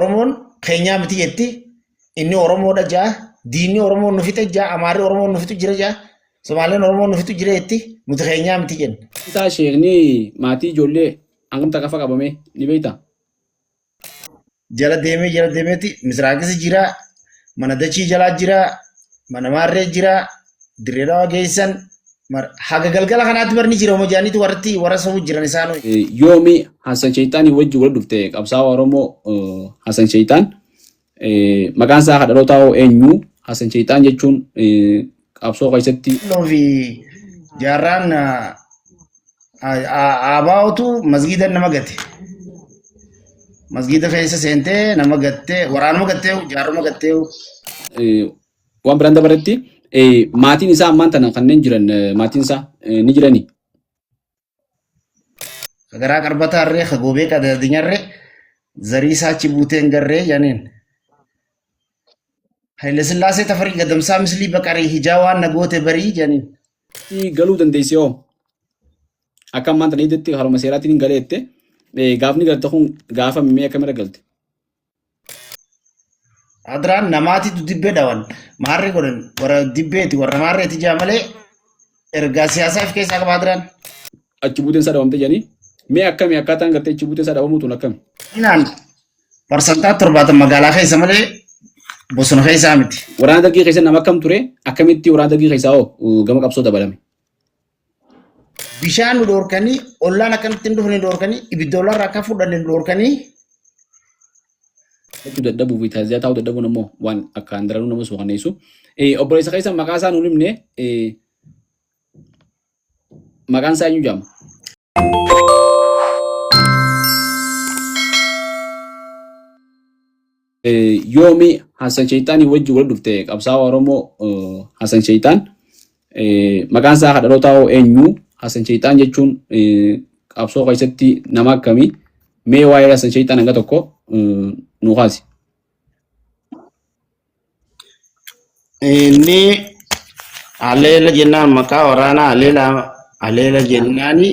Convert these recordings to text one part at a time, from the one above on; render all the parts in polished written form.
Oromoon keenyaa miti jetti. Inni Oromoodha jaa. Diinni Oromoon nu fixe jaa. Amaarri Oromoon nu fixu jira jaa. Somaaleen Oromoon nu fixu jira jetti. Nuti keenyaa miti jenna. Isaa sheekni maatii ijoollee hangam takka fa qabame ni beektaa? Jala deemee jala deemeeti misraaqisi jira. Mana dachii jalaa jira. Mana maarree jira. Dirree dhawaa geessan. Haga galgala kanaatti barni jira homa jaaniitu warratti warra sobu jiran isaanuu. Yoomi Hassan Sheeyxaanii wajji wal dhufte qabsaa'aa Oromoo Hassan Sheeyxaan maqaan isaa kadhalootaa hoo eenyu? Hassan Sheeyxaan jechuun qabsoo keessatti. Qalloo fi jaarraan Aabaa'otu masgiida nama gate. Masgiida keessa seentee nama gattee waraanuma gattee jaarruma gattee. Waan biraan dabaretti maatiin isaa ammaan tana kanneen jiran maatiin isaa ni jirani. Ka garaa qarbataarree ka goobee qadaadinyarree zarii isaa achi buutee hin garree jedhaniin. Haile Sillaasee Tafarii Gadamsaa Mislii Baqarii hijaa waan na goote barii jedhaniin. Galuu dandeessi hoo? Akka ammaan tana iddootti haruma seeraatiin hin galeette gaafni galte kun gaafa mimmee akkamirra galte? Adraan namaatitu dibbee dhawan maarree godhan warra dibbeeti warra maarreeti jaa malee ergaa siyaasaa of keessaa qaba adraan. Achi buuteen isaa dhabamte jedhanii mee akkami akkaataan gartee achi buuteen isaa dhabamuu tun akkami? Inaan parsantaa 70 magaalaa keessa malee bosona keessaa miti. Waraana dargii keessa nama akkam ture akkamitti waraana dargii keessaa hoo gama qabsoo dabalame? Bishaan nu dhoorkanii ollaan akkanatti hin dhufne nu dhoorkanii ibidda ollaarraa akka fudhanne nu dhoorkanii. Jechuu dadhabuu fi taaziyaa taa'uu dadhabuun ammoo waan akkaan daranuu nama suukanneessu. Obboleessa keessan maqaa isaa nuun himne maqaan isaa eenyu jedhama? Yoomi Hassan Sheeyxaanii wajji wal dhufte qabsaa'aa Oromoo Hassan Sheeyxaan maqaan isaa kadhalootaa hoo eenyu? Hassan Sheeyxaan jechuun qabsoo keessatti nama akkamii? Mee waa'ee Hassan Sheeyxaan hanga tokko nu kaasi. Inni haleela jennaan maqaa waraanaa haleela haleela jennaani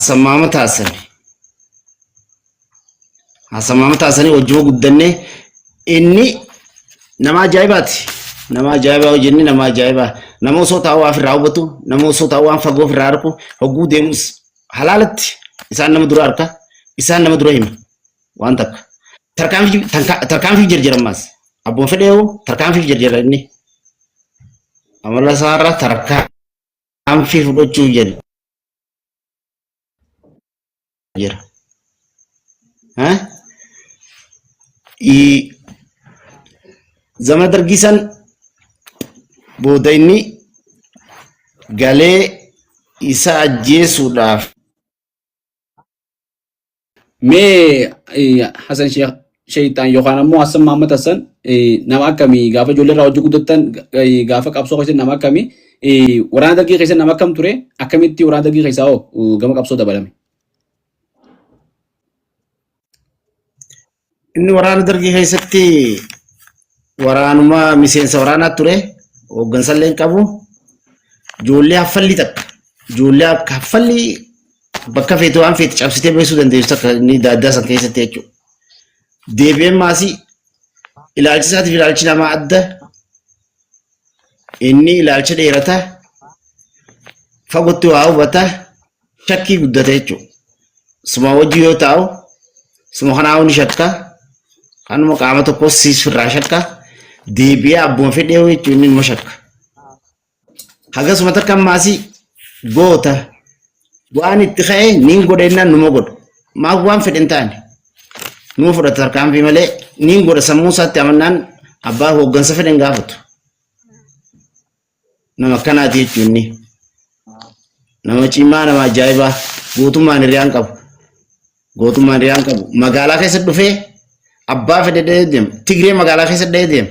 Hasammaama taasisani. Hasammaama taasisanii wajjuma guddanne inni nama ajaa'ibaati. Nama ajaa'ibaa hojjenni nama ajaa'ibaa. Nama osoo taa'u waa ofirraa hubatu, nama osoo taa'u waan fagoo ofirraa arku, hogguu deemus halaalatti isaan nama dura arka, isaan nama dura hima. Waan takka. Tarkaanfii jarjarammaas. Abboon fedheewu tarkaanfii jarjara inni. Amala isaarra tarkaanfii fudhachuu jedhu. Jira. Zama dargii san booda inni galee isa ajjeesuudhaaf. Mee Hasan Sheekh Sheeyxaan yookaan ammoo Hassan Mahammad Hassan nama akkamii gaafa ijoollee irraa hojii guddattan gaafa qabsoo keessatti nama akkamii waraana dargii keessa nama akkam ture akkamitti waraana dargii keessaa hoo gama qabsoo dabalame? Inni waraana dargii keessatti waraanuma miseensa waraanaa ture hooggansa illee hin qabu. Ijoollee haffalli takka ijoollee akka haffalli bakka feete waan feete cabsitee beeksisuu dandeessu takka inni daaddaa san keessatti jechuudha. Deebi'een maasii ilaalchi isaatiif ilaalchi namaa adda. Inni ilaalcha dheerata fagootti waa hubata shakkii guddata jechuudha. Suma wajji yoo taa'u suma kanaa ni shakka kanuma qaama tokko siis firraa shakka deebi'ee abbuma fedhee jechuun inni numa shakka. Hagasuma takka ammaasii goota waan itti ka'e niin godha jennaan numa godha. Maaf waan fedhe hin taane numa fudhata tarkaanfii malee niin godha sammuu isaatti amannaan abbaa hooggansa fedhe hin gaafatu. Nama akkanaati jechuun inni. Nama cimaa nama ajaa'ibaa gootummaan hiriyaan qabu. Gootummaan hiriyaan qabu. Magaalaa keessa dhufee abbaa fedhe dhahee deema. Tigree magaalaa keessa dhahee deema.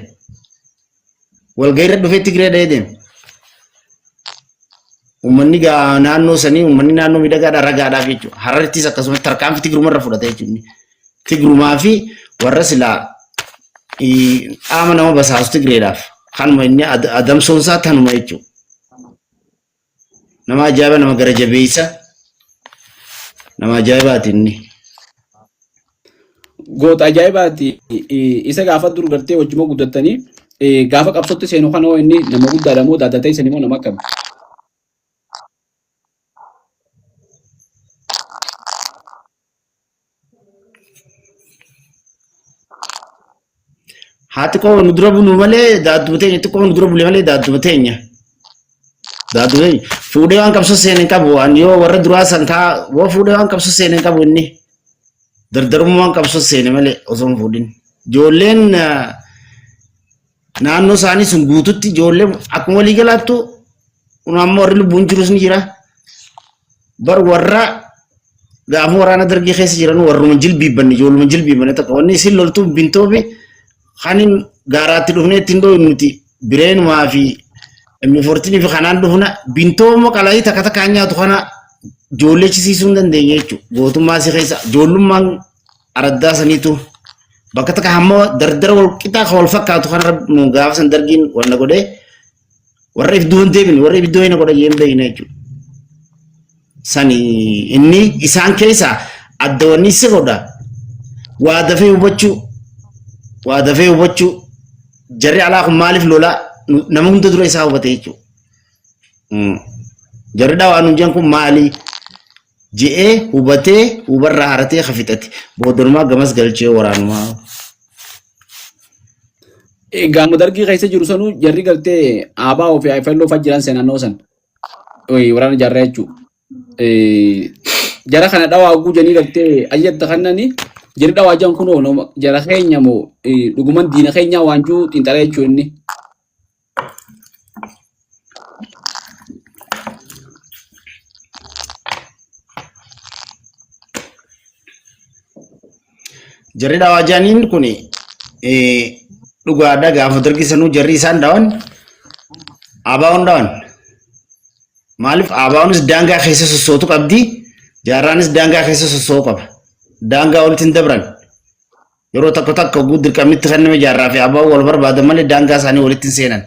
Walgahiirra dhufee Tigree dhahee deema. Uummanni gaa naannoo sanii uummanni naannoo miidhagaadha ragaadhaaf jechuudha. Hararittis akkasumas tarkaanfii Tigrumarra fudhate jechuudha. Tigrumaa fi warra silaa qaama nama basaasu Tigreedhaaf kanuma inni adamsoon isaa tanuma jechuudha. Nama ajaa'iba nama gara jabeessa nama ajaa'ibaati inni. Goota ajaa'ibaati. Isa gaafa dur gartee wajjuma guddattanii gaafa qabsootti seenu kana hoo inni nama guddaadha moo daaddatee isin immoo nama akkami? Haa xiqqoo nu dura bulu malee daadduma teenya xiqqoo nu dura bule malee daadduma teenya. Daadduma teenya. Fuudhee waan qabsoo seene hin qabu. Ani yoo warra duraa san kaa yoo fuudhee waan qabsoo seene hin qabu inni. Dardarummaa waan qabsoo seene malee osoo hin fuudhin. Ijoolleen naannoo isaanii sun guututti ijoollee akkuma walii galaattu kun ammoo warri lubbuun jirus ni jira. Bar warra gaafa waraana dargii keessa jiran warruma jilbiibbanne ijoolluma jilbiibbanne tokko wanni isin loltuu bintoofi kanin gaaraatti dhufnee ittiin dhooynu nuti bireenumaa fi M14 fi kanaan dhufna bintooma qala'ii takka takkaan nyaatu kana ijoollee chisiisuu hin dandeenye jechuudha. Gootummaa si keessa ijoollummaan araddaa saniitu bakka takka hamma dardara wal qixaa kan wal fakkaatu kana nu gaafa san dargiin wanna godhee warra if duuba hin deebine warra ibiddoo hin godha jeen beekne jechuudha. Sani inni isaan keessaa adda wanni isa godha waa dafee hubachuu waa dafee hubachuu jarri alaa kun maaliif lolaa nama hunda dura isaa hubate jechuudha. Jarri dhawaa nuun jedhan kun maali je'ee hubatee hubarraa haratee ka fixate boodanumaa gamas galchee waraanumaa. Gaama dargii keessa jiru sanuu jarri gartee ABO fi IFLO fa jiran seenannoo san waraana jaarraa jechuudha. Jara kana dhawaa oguu janii gartee ajajatti kannani jarri dhawaa jiran kunoo jara keenya moo dhuguman diina keenyaa waan jiru xiinxala jechuudha inni. Jarri dhawaa jaaniin kun dhugaadha gaafa dargi sanuu jarri isaan dhawan ABO'n dhawan. Maaliif ABO'nis daangaa keessa sossootu qabdi jaarraanis daangaa keessa sossoo'u qaba. Daangaa olitti hin dabran. Yeroo tokko tokko hogguu dirqamni itti kenname jaarraa fi ABO wal barbaadan malee daangaa isaanii walitti hin seenan.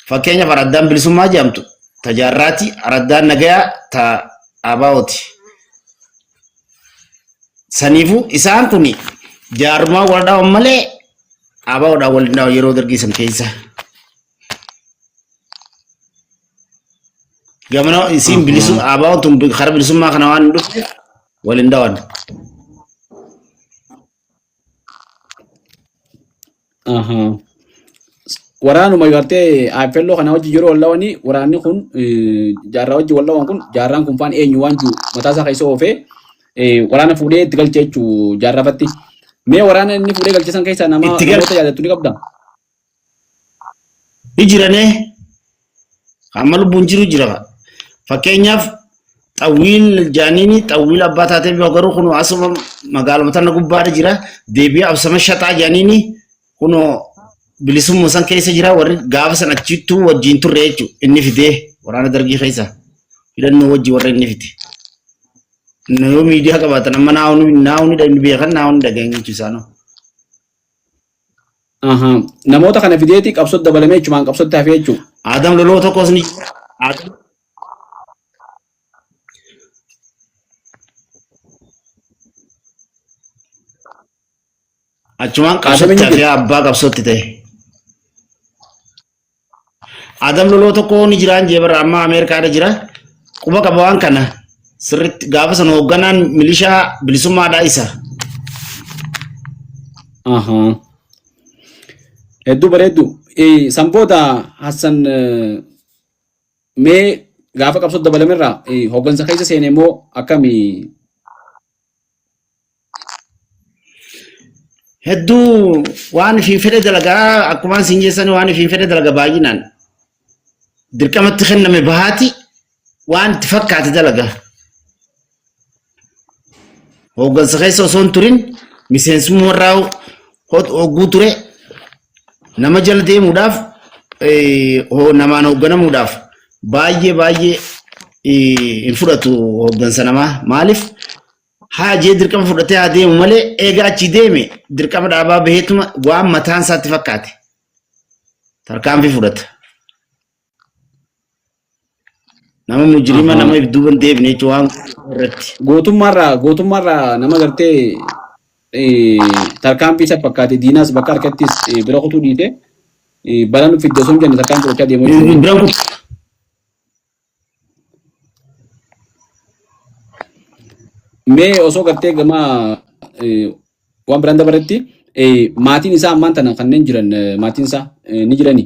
Fakkeenyaaf araddaan bilisummaa jedhamtu ta jaarraati, araddaan nagayaa ta ABOti. Saniifuu isaan kun jaarmaa wal dhawan malee ABOdhaan wal hin dhawan yeroo dargii san keessa. Gamana isiin bilisum ABOn tun karaa bilisummaa kana waan hin dhufneef wal hin dhawan. Ahaa. Waraanuma gartee AFLO kana wajji yeroo wal dhawanii waraanni kun jaarraa wajji wal dhawan kun jaarraan kun faan eenyu waan jiru mataa isaa keessa oofee waraana fuudhee itti galche jechuu jaarrafatti. Mee waraana inni fuudhee galche san keessaa nama Itti gal namoota yaadattu ni qabda? ni jiranee amma lubbuun jiru jira. Fakkeenyaaf xawwiil jaaniini xawwiil abbaa taatee bifa garuu kun asuma magaaluma tana gubbaadha jira. Deebi'ee absama shaxaa jaaniini kunoo bilisummaa san keessa jira warri gaafa san achittuu wajjin turre jechuudha. Inni fidee waraana dargii keessa hidhannoo wajjin warra inni fide. Yoo miidiyaa qabaatan amma naa'uun ni beekan naa'uun dhagahan jechuudha isaanoo. Ahaa. Namoota kana fideeti qabsootti dabalamee jechumaan qabsootti hafee jechuudha. Aadam loloo tokkos ni jira. Aadam achumaan Aadam qabsootti eenyu hafee jira? abbaa qabsootti ta'e. Adam loloo tokko ni jiraan jee bara amma Ameerikaadha jira. Quba qaba waan kana sirriitti gaafa sana hoogganaan milishaa bilisummaadhaa isa. Ahaa. Hedduu bareeddu. San booda Hassan mee gaafa qabsoo dabalamerraa hooggansa keessa seene immoo akkami? Hedduu waan ifiin fedhe dalagaa akkumaan siin jeessan waan ifiin fedhe dalaga baay'inaan dirqamatti kenname bahaati waan itti fakkaate dalaga. Hooggansa keessa osoo hin turin miseensummaa irraa hogguu ture nama jala deemuudhaaf namaan hoogganamuudhaaf baay'ee baay'ee hin fudhatu hooggansa namaa maaliif haa jee dirqama fudhatee haa deemu malee eega achi deeme dirqama dhaabaa baheetuma waan mataan isaatti fakkaate tarkaanfii fudhata. Nama mujrima nama if duuba hin deebine jechuun waan irratti. Gootummaarraa nama gartee Tarkaanfii isa fakkaate diinaas bakka harkattis bira kutuu dhiite balaa nu fidde osoo hin jenne tarkaanfii fudhachaa deemu jechuudha. Biraan kutu. Mee osoo gartee gama waan biraan dabaretti maatiin isaa ammaan tana kanneen jiran maatiin isaa ni jirani.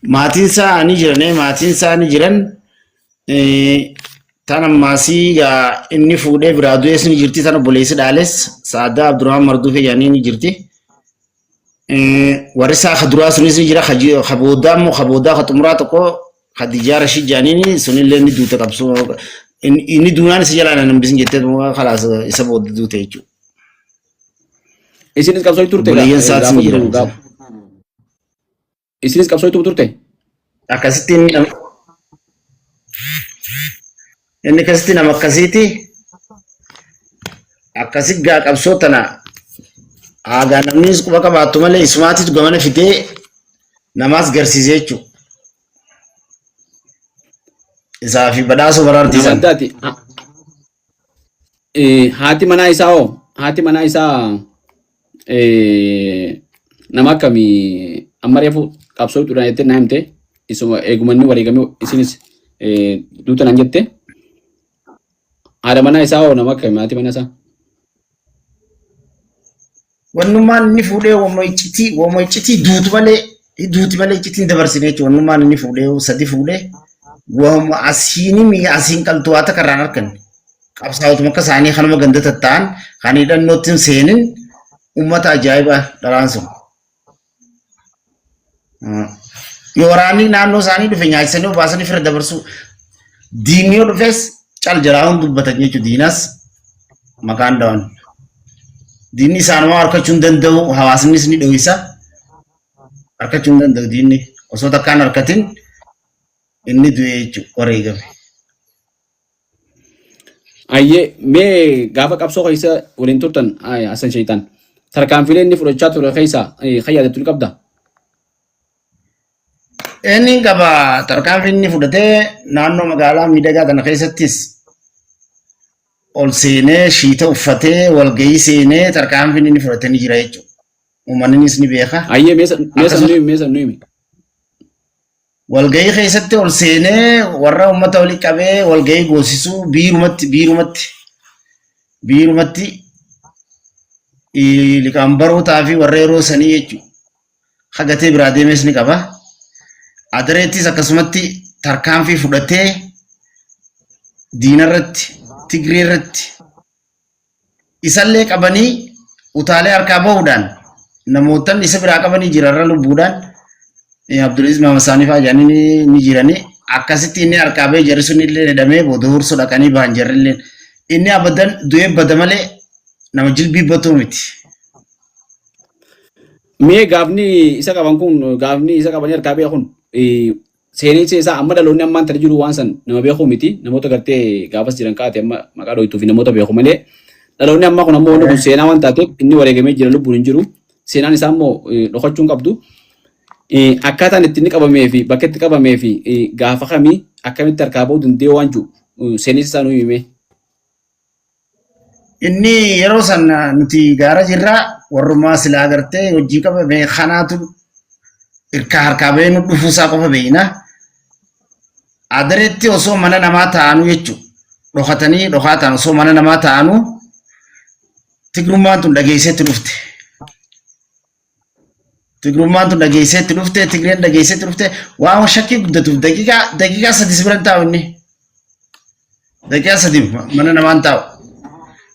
Maatiin isaa ni jiran maatiin isaa ni jiran tan ammaasii gaa inni fuudhee biraa du'ees ni jirti tan obboleessi dhaales Saadaa Abdurrahman Marduufee jedhanii ni jirti. Warri isaa ka duraa sunis ni jira ka boodaa immoo ka boodaa ka xumuraa tokko Khadijaa Rashid jedhaniini sunillee ni duute qabsoo inni duunaan isa jalaa nan hambisin jettee kalaas isa booda duute jechuudha. Isinis qabsoo turte Obboleeyyan isaatis gaafa ni jiran. jiru gaafa. Isinis qabsoo turte. Akkasitti inni akkasitti nama akkasiiti. Akkasi gaa qabsoo tana aagaa namnis quba qabaattu malee isumaatitu gamana fidee namaas garsiisee jechuudha. Isaa fi badhaasuu Nama baraartiisan. addaati. Haati manaa isaa hoo? Haati manaa isaa nama akkamii amma reefu qabsoo hidhuudhaan jettee na himte isuma eegumanni wareegamee isinis duuta naan jette. Haadha manaa isaa hoo nama akkamii haati manaa isaa? Wannummaan inni fuudhee wama iccitii wama iccitii duutu malee duuti malee iccitiin dabarsine jechuudha. Wannummaan inni fuudhee sadi fuudhee wama asiin mi'a asiin qaltuu haa takka irraan arganne. Qabsaa'otuma akka isaanii kanuma ganda tatta'an kan hidhannootti hin seenin uummata ajaa'ibaa dharaan sun. Yoo waraanni naannoo isaanii dhufe nyaachisanii obaasanii fira dabarsuu. Diinni yoo dhufes cal jalaa hun dubbatan jechuudha. Diinas maqaan dhawan. Diinni isaanumaa harkachuu hin danda'u hawaasnis ni dho'isa. Harkachuu hin danda'u diinni osoo takkaan harkatin inni du'e jechuudha wareegame. Ayyee mee gaafa qabsoo keessa waliin turtan Hassan Sheeyxaan tarkaanfilee inni fudhachaa ture keessa kan yaadattu ni qabda? Inni qaba tarkaanfii inni fudhatee naannoo magaalaa miidhagaa tana keessattis ol seenee shiita uffatee walgahii seenee tarkaanfiin inni fudhatee ni jira jechuudha. Uummannis ni beeka. Ayyee mee san Akkasuma nu himi mee san nu himi. Walgahii keessatti ol seenee warra uummata walitti qabee walgahii goosisuu biirumatti biirumatti biirumatti liqaambarootaa fi warra yeroo sanii jechuudha. Hagatee biraa deemes ni qaba. Adareettis akkasumatti tarkaanfii fudhatee diinarratti Tigreerratti isallee qabanii utaalee harkaa bahuudhaan namootan isa biraa qabanii jirarra lubbuudhaan Abdulaziz Mahamad Saanii fa'aa jedhanii ni jiranii akkasitti inni harkaa bahee jarri sun illee hidhamee booda hursoo dhaqanii bahan jarri illee inni abadan du'ee bada malee nama jilbii batuu miti. Mee gaafni isa qaban kun gaafni isa qabanii harkaa bahe kun seeninsi isaa amma dhaloonni ammaan tana jiru waan san nama beekuu miti namoota gartee gaafas jiran kaate amma maqaa dhoytuu fi namoota beeku malee dhaloonni ammaa kun ammoo wanni kun seenaa waan taateef inni wareegamee jira lubbuun hin jiru seenaan isaa immoo dhokachuu hin qabdu. Akkaataan itti inni qabamee fi bakka itti qabamee fi gaafa kamii akkamitti harkaa ba'uu danda'e waan jiru seeninsi isaa nu himee. Inni yeroo san nuti gaara jirraa warrumaa silaa agartee hojii qabame kanaatu irkaa harkaa bahee nu dhufuu isaa qofa beekna. Adareetti osoo mana namaa taa'anuu jechuudha. Dhokatanii dhokaa ta'an osoo mana namaa taa'anuu tigrummaan tun dhageesseetti dhufte. Tigrummaan tun dhageesseetti dhufte, Tigreen dhageesseetti dhufte waan shakkii guddatuuf daqiiqaa daqiiqaa sadi si biran taa'u inni. Daqiiqaa sadi mana namaan taa'u.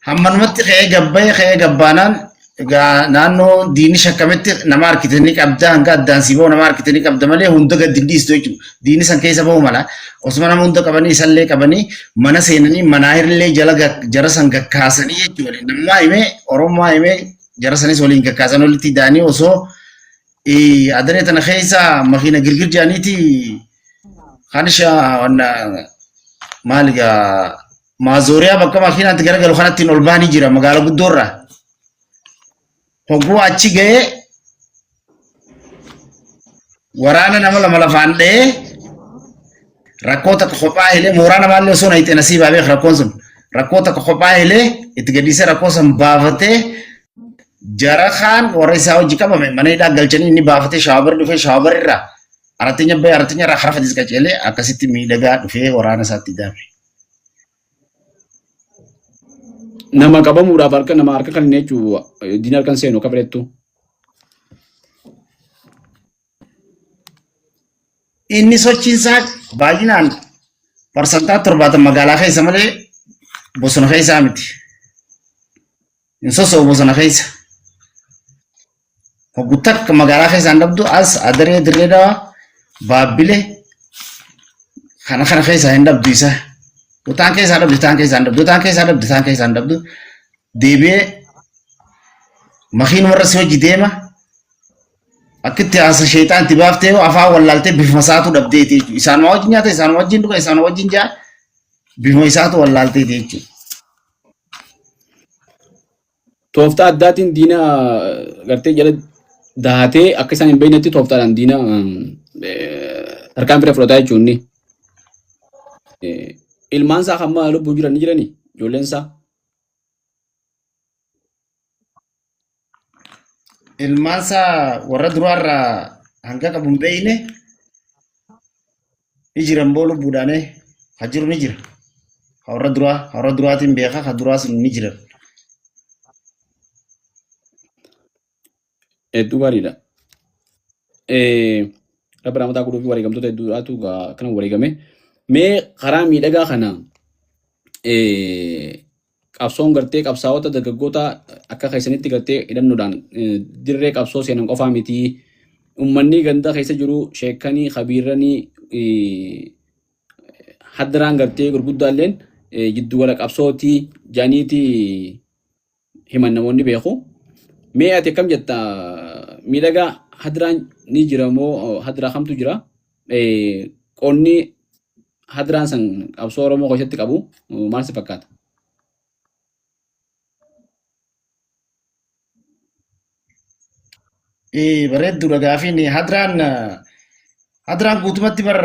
Hammanumatti ka'ee gabbayee ka'ee gabbaanaan egaa naannoo diinni shakkametti nama harkite ni qabda hanga addaan si bahu nama harkite ni qabda malee hunda gad hin dhiistu jechuudha. Diinni san keessa bahu mala. Osuma nama hunda qabanii isallee qabanii mana seenanii manaa hirlee jala jara san gakkaasanii jechuudha. Namummaa himee Oromummaa himee jara sanis waliin kakkaasan walitti da'anii osoo adaree tana keessa makiina girgir jedhaniiti kan wanna maali gaa maazooriyaa bakka makiinaatti garagalu kanatti ol bahanii jira magaala guddoorraa. Hogguu achi ga'ee waraana nama lama lafaan dha'ee Rakkoo takka kophaa hilee mooraa namaallee osoo nayxee nasiibaa beek rakkoon sun. Rakkoo takka kophaa hilee itti gadhiisee rakkoo san baafatee jara kaan warra isaa hojii qabame mana hidhaa galchanii inni baafatee shaawabar dhufee shaawabar irraa arattinya bahee arattinya irraa karaa fadis qaceelee akkasitti miidhagaa dhufee waraana isaatti idaame. Nama qabamuudhaaf harka nama harka kan jechuun diina harkan seenu akka fedhettu. Inni sochiinsaa baay'inaan 70% magaalaa keessa malee bosona keessaa miti. Hin sosso'u bosona keessa. Hoggu takka magaalaa keessaa hin dhabdu as Adaree Dirree Dawaa Baabbile kana kana keessaa hin dhabdu isa. Utaan keessaa dhabdu taan keessaa hin dhabdu utaan keessaa dhabdu taan keessaa hin dhabdu deebi'ee makiinuma irra si hojii deema. Akkitti haasa sheexaan itti baaftee afaan wallaaltee bifuma isaatu dhabdeeti jechuudha. Isaanuma wajjin nyaata, isaanuma wajjin dhuga, isaanuma wajjin jaa bifuma isaatu wallaalteeti jechuudha. Tooftaa addaatiin diina gartee jala dahatee akka isaan hin beeknetti tooftaadhaan diina tarkaanfii irra fudhataa jechuun inni. Ilmaan isaa hamma lubbuun jiran ni jiranii ijoolleen isaa. Ilmaan isaa warra duraarraa hanga qabu hin beekne ni jiran boo lubbuudhaanee ha jiru ni jira. Ha warra duraa ha warra duraatiin beeka ha duraa sun ni jiran. Hedduu gaariidha. Rabbi rahmataa godhuu fi wareegamtoota hedduudhaatu akkana wareegame. Mee karaa miidhagaa kana qabsoon gartee qabsaa'ota dargaggoota akka keessanitti gartee hidhannoodhaan dirree qabsoo seenan qofaa miti. Uummanni ganda keessa jiru sheekanii, kabiirranii, haddaraan gartee gurguddaalleen jiddugala qabsootii jedhaniiti himan namoonni beeku. Mee ati akkam jetta miidhagaa hadraan ni jira moo hadraa kamtu jira? Qonni hadraan san qabsoo Oromoo keessatti qabu maal si fakkaata? Bareedduudha gaafiin hadraan hadraan guutumatti bar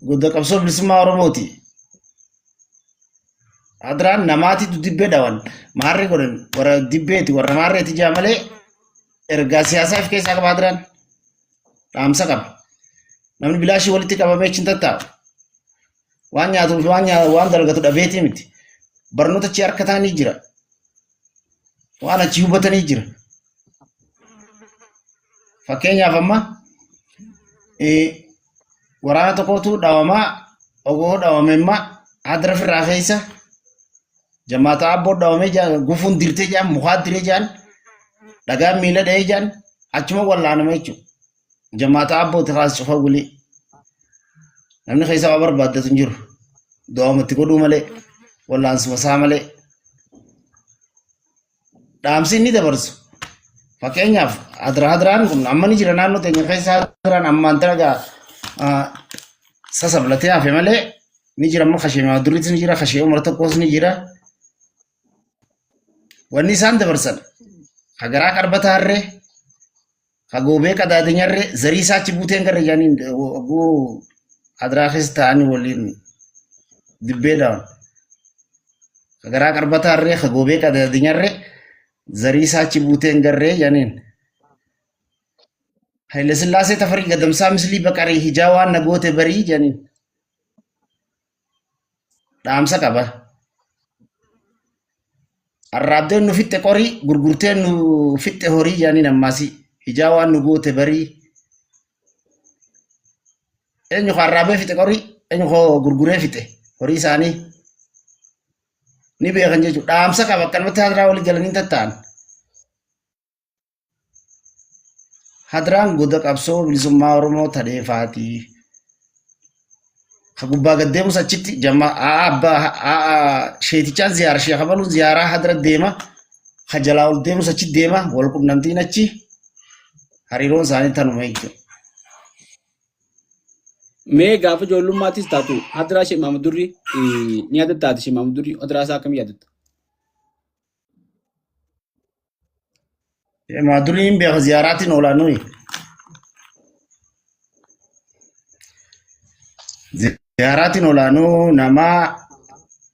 goda qabsoo bilisummaa Oromooti. Hadraan namaatitu dibbee dhawan maarree godhan warra dibbeeti warra maarreeti jaa malee ergaa siyaasaa of keessaa qaba hadraan dhaamsa qaba. Namni bilaashii walitti qabamee achi hin tattaa'u. Waan nyaatuuf waan waan dalagatu dhabeetii miti. Barnoota achi harkataanii jira. Waan achi hubatanii jira. Fakkeenyaaf amma waraana tokkotu dhawamaa ogoo dhawame imma hadra firraa keessa jamaata abboo dhawamee jaan gufuun dirtee jaan mukaa diree jaan dhagaan miila dha'ee jaan achuma wallaaname jechuudha. Jamaata abboo tiraas cufa gulii namni keessa waa barbaaddatu hin jiru. Du'aamatti godhuu malee wallaansuma isaa malee dhaamsi inni dabarsu fakkeenyaaf hadra hadraan kun amma ni jira naannoo teenya keessa hadraan ammaan tana gaa sasablatee hafe malee ni jira amma kashee maadurriitis ni jira kashee umar tokkos ni jira wanni isaan dabarsan hagaraa qarbataa harree hagoobee qadaadinyarree zarii isaa achi buuteen garra jaaniin oguu hadraa keessa taa'anii waliin dibbee dhawan. Hagaraa qarbataarree hagoobee qadaadinyarree zarii isaa achi buuteen garree jaaniin. Haile Sillaasee Tafarii Gadamsaa Mislii Baqarii hijaa waan na goote barii jaaniin. Dhaamsa qaba. Arraabdeen nu fixxe qorii gurgurteen nu fixxe horii jaaniin ammaasii hijaa waan nu goote barii. Eenyu ka arraabee fixe qorii eenyu ka gurguree fixe horii isaanii ni beekan jechuudha. Dhaamsa qaba akkanumatti hadiraa walii galanii tatta'an. Hadraan goda qabsoo bilisummaa Oromoo tadheefaati. Ka gubbaa gad deemus achitti jamma abbaa sheetichaan ziyaara sheekha baluun ziyaaraa hadra deema. Ka jalaa ol deemus achi deema wal qunnamtiin achi hariiroon isaanii tanuma jechuudha. Mee gaafa ijoollummaattis taatu hadraa Sheekh Mahamud Durri ni yaadatta ati Sheekh Mahamud Durri hadraa isaa akkamii yaadatta? Maaduriin beeka ziyaaraatiin oolaa nuyi. Ziyaaraatiin olaanuu nama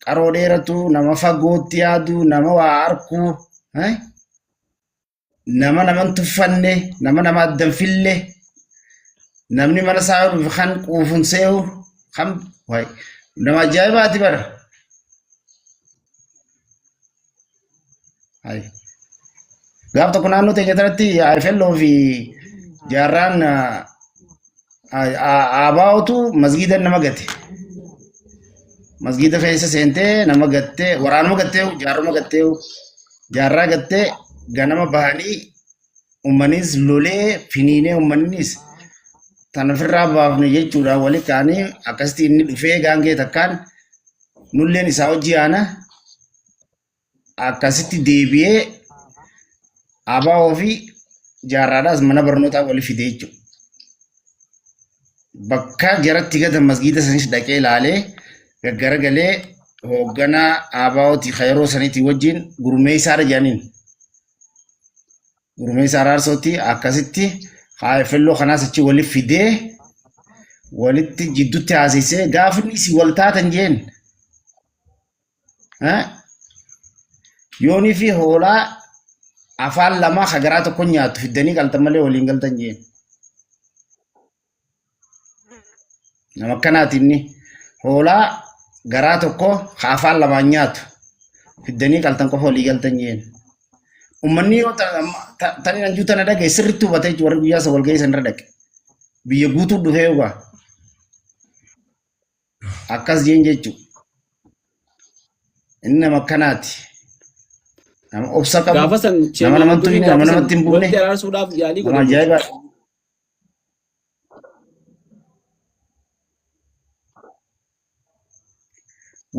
qaroo dheeratu, nama fagootti yaadu, nama waa arku, nama nama hin tuffanne, nama nama adda hin fille, namni mana isaa yoo dhufe kan quufuun see'u, kan waay nama ajaa'ibaati bara. Hayi. Gaaf tokko naannoo teenya tanatti IFLO fi jaarraan ABOtu masgiida nama gate. Masgiida keessa seentee nama gattee waraanuma gattee jaarruma gattee jaarraa gattee ganama bahanii ummanis lolee finiinee ummannis tan ofirraa baafne jechuudhaan wali ka'anii akkasitti inni dhufee gaangee takkaan nulleen isaa hojii aana akkasitti deebi'ee ABO fi jaarraadhaas mana barnootaa wali fide jechuudha. Bakka jaratti gatan masgiida sanis dhaqee ilaalee gaggaragalee hoogganaa ABOti ka yeroo saniitii wajjin gurmeessaadha jedhaniin. Gurmeessaa Araarsooti akkasitti KFLO kanaas achi wali fidee walitti jidduutti haasisee gaafni isin wal taatan jeen. Yoonii fi hoolaa afaan lamaa ka garaa tokko nyaattu fiddanii qaltan malee waliin galtan jeen. Nama akkanaati inni hoolaa garaa tokko ka afaan lamaan nyaatu fiddanii qaltan qofa walii galtan jeen. Uummanni yoo tani anjuu tana dhagaye sirriitti hubatee jechuudha warri guyyaa isa walgahii san irra dhaqe. Biyya guutuu dhufee dhugaa. Akkas jeen jechuudha. Inni nama akkanaati. Nama obsa qabu. Gaafa san Nama namatti Sheemaa hin nama gaafa san namatti hin buune. walitti araarsuudhaaf yaalii Nama godhe. ajaa'ibaa.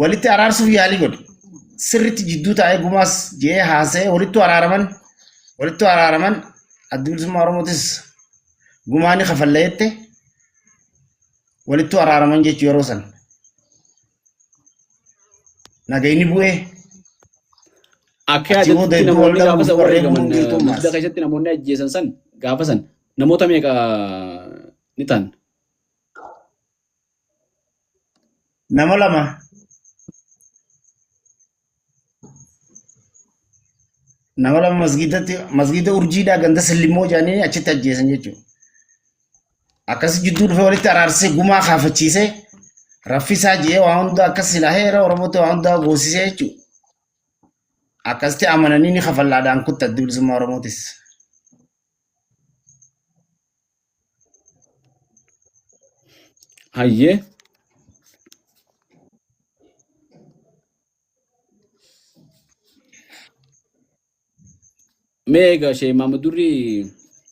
Walitti araarsuuf yaalii godhe. Sirriitti jidduu taa'ee gumaas jee haasa'ee walittu araaraman walittu araaraman adda bilisummaa Oromootis gumaa ni kafalla jette walittu araaraman jechuu yeroo san. Nagayni bu'ee Akka achi booda yaadatutti hedduu wal namoonni gaafa dhabuuf san warreen wareegaman bu'uun jirtu masjida ammaas. keessatti namoonni ajjeesan san gaafa san namoota meeqa ni ta'an? Nama lama. Nama lama masgiidatti masgiida urjiidhaa ganda sillimoo jedhanii achitti ajjeesan jechuudha. Akkas jidduu dhufee walitti araarsee gumaa kaafachiisee raffisaa jee waa hunda akkas silaa heera Oromootti waa hundaa goosisee jechuudha. Akkasitti amananii ni kafallaadhaan kutta addi bilisummaa Oromootis. Hayyee. Mee egaa Sheek Mahammad Durrii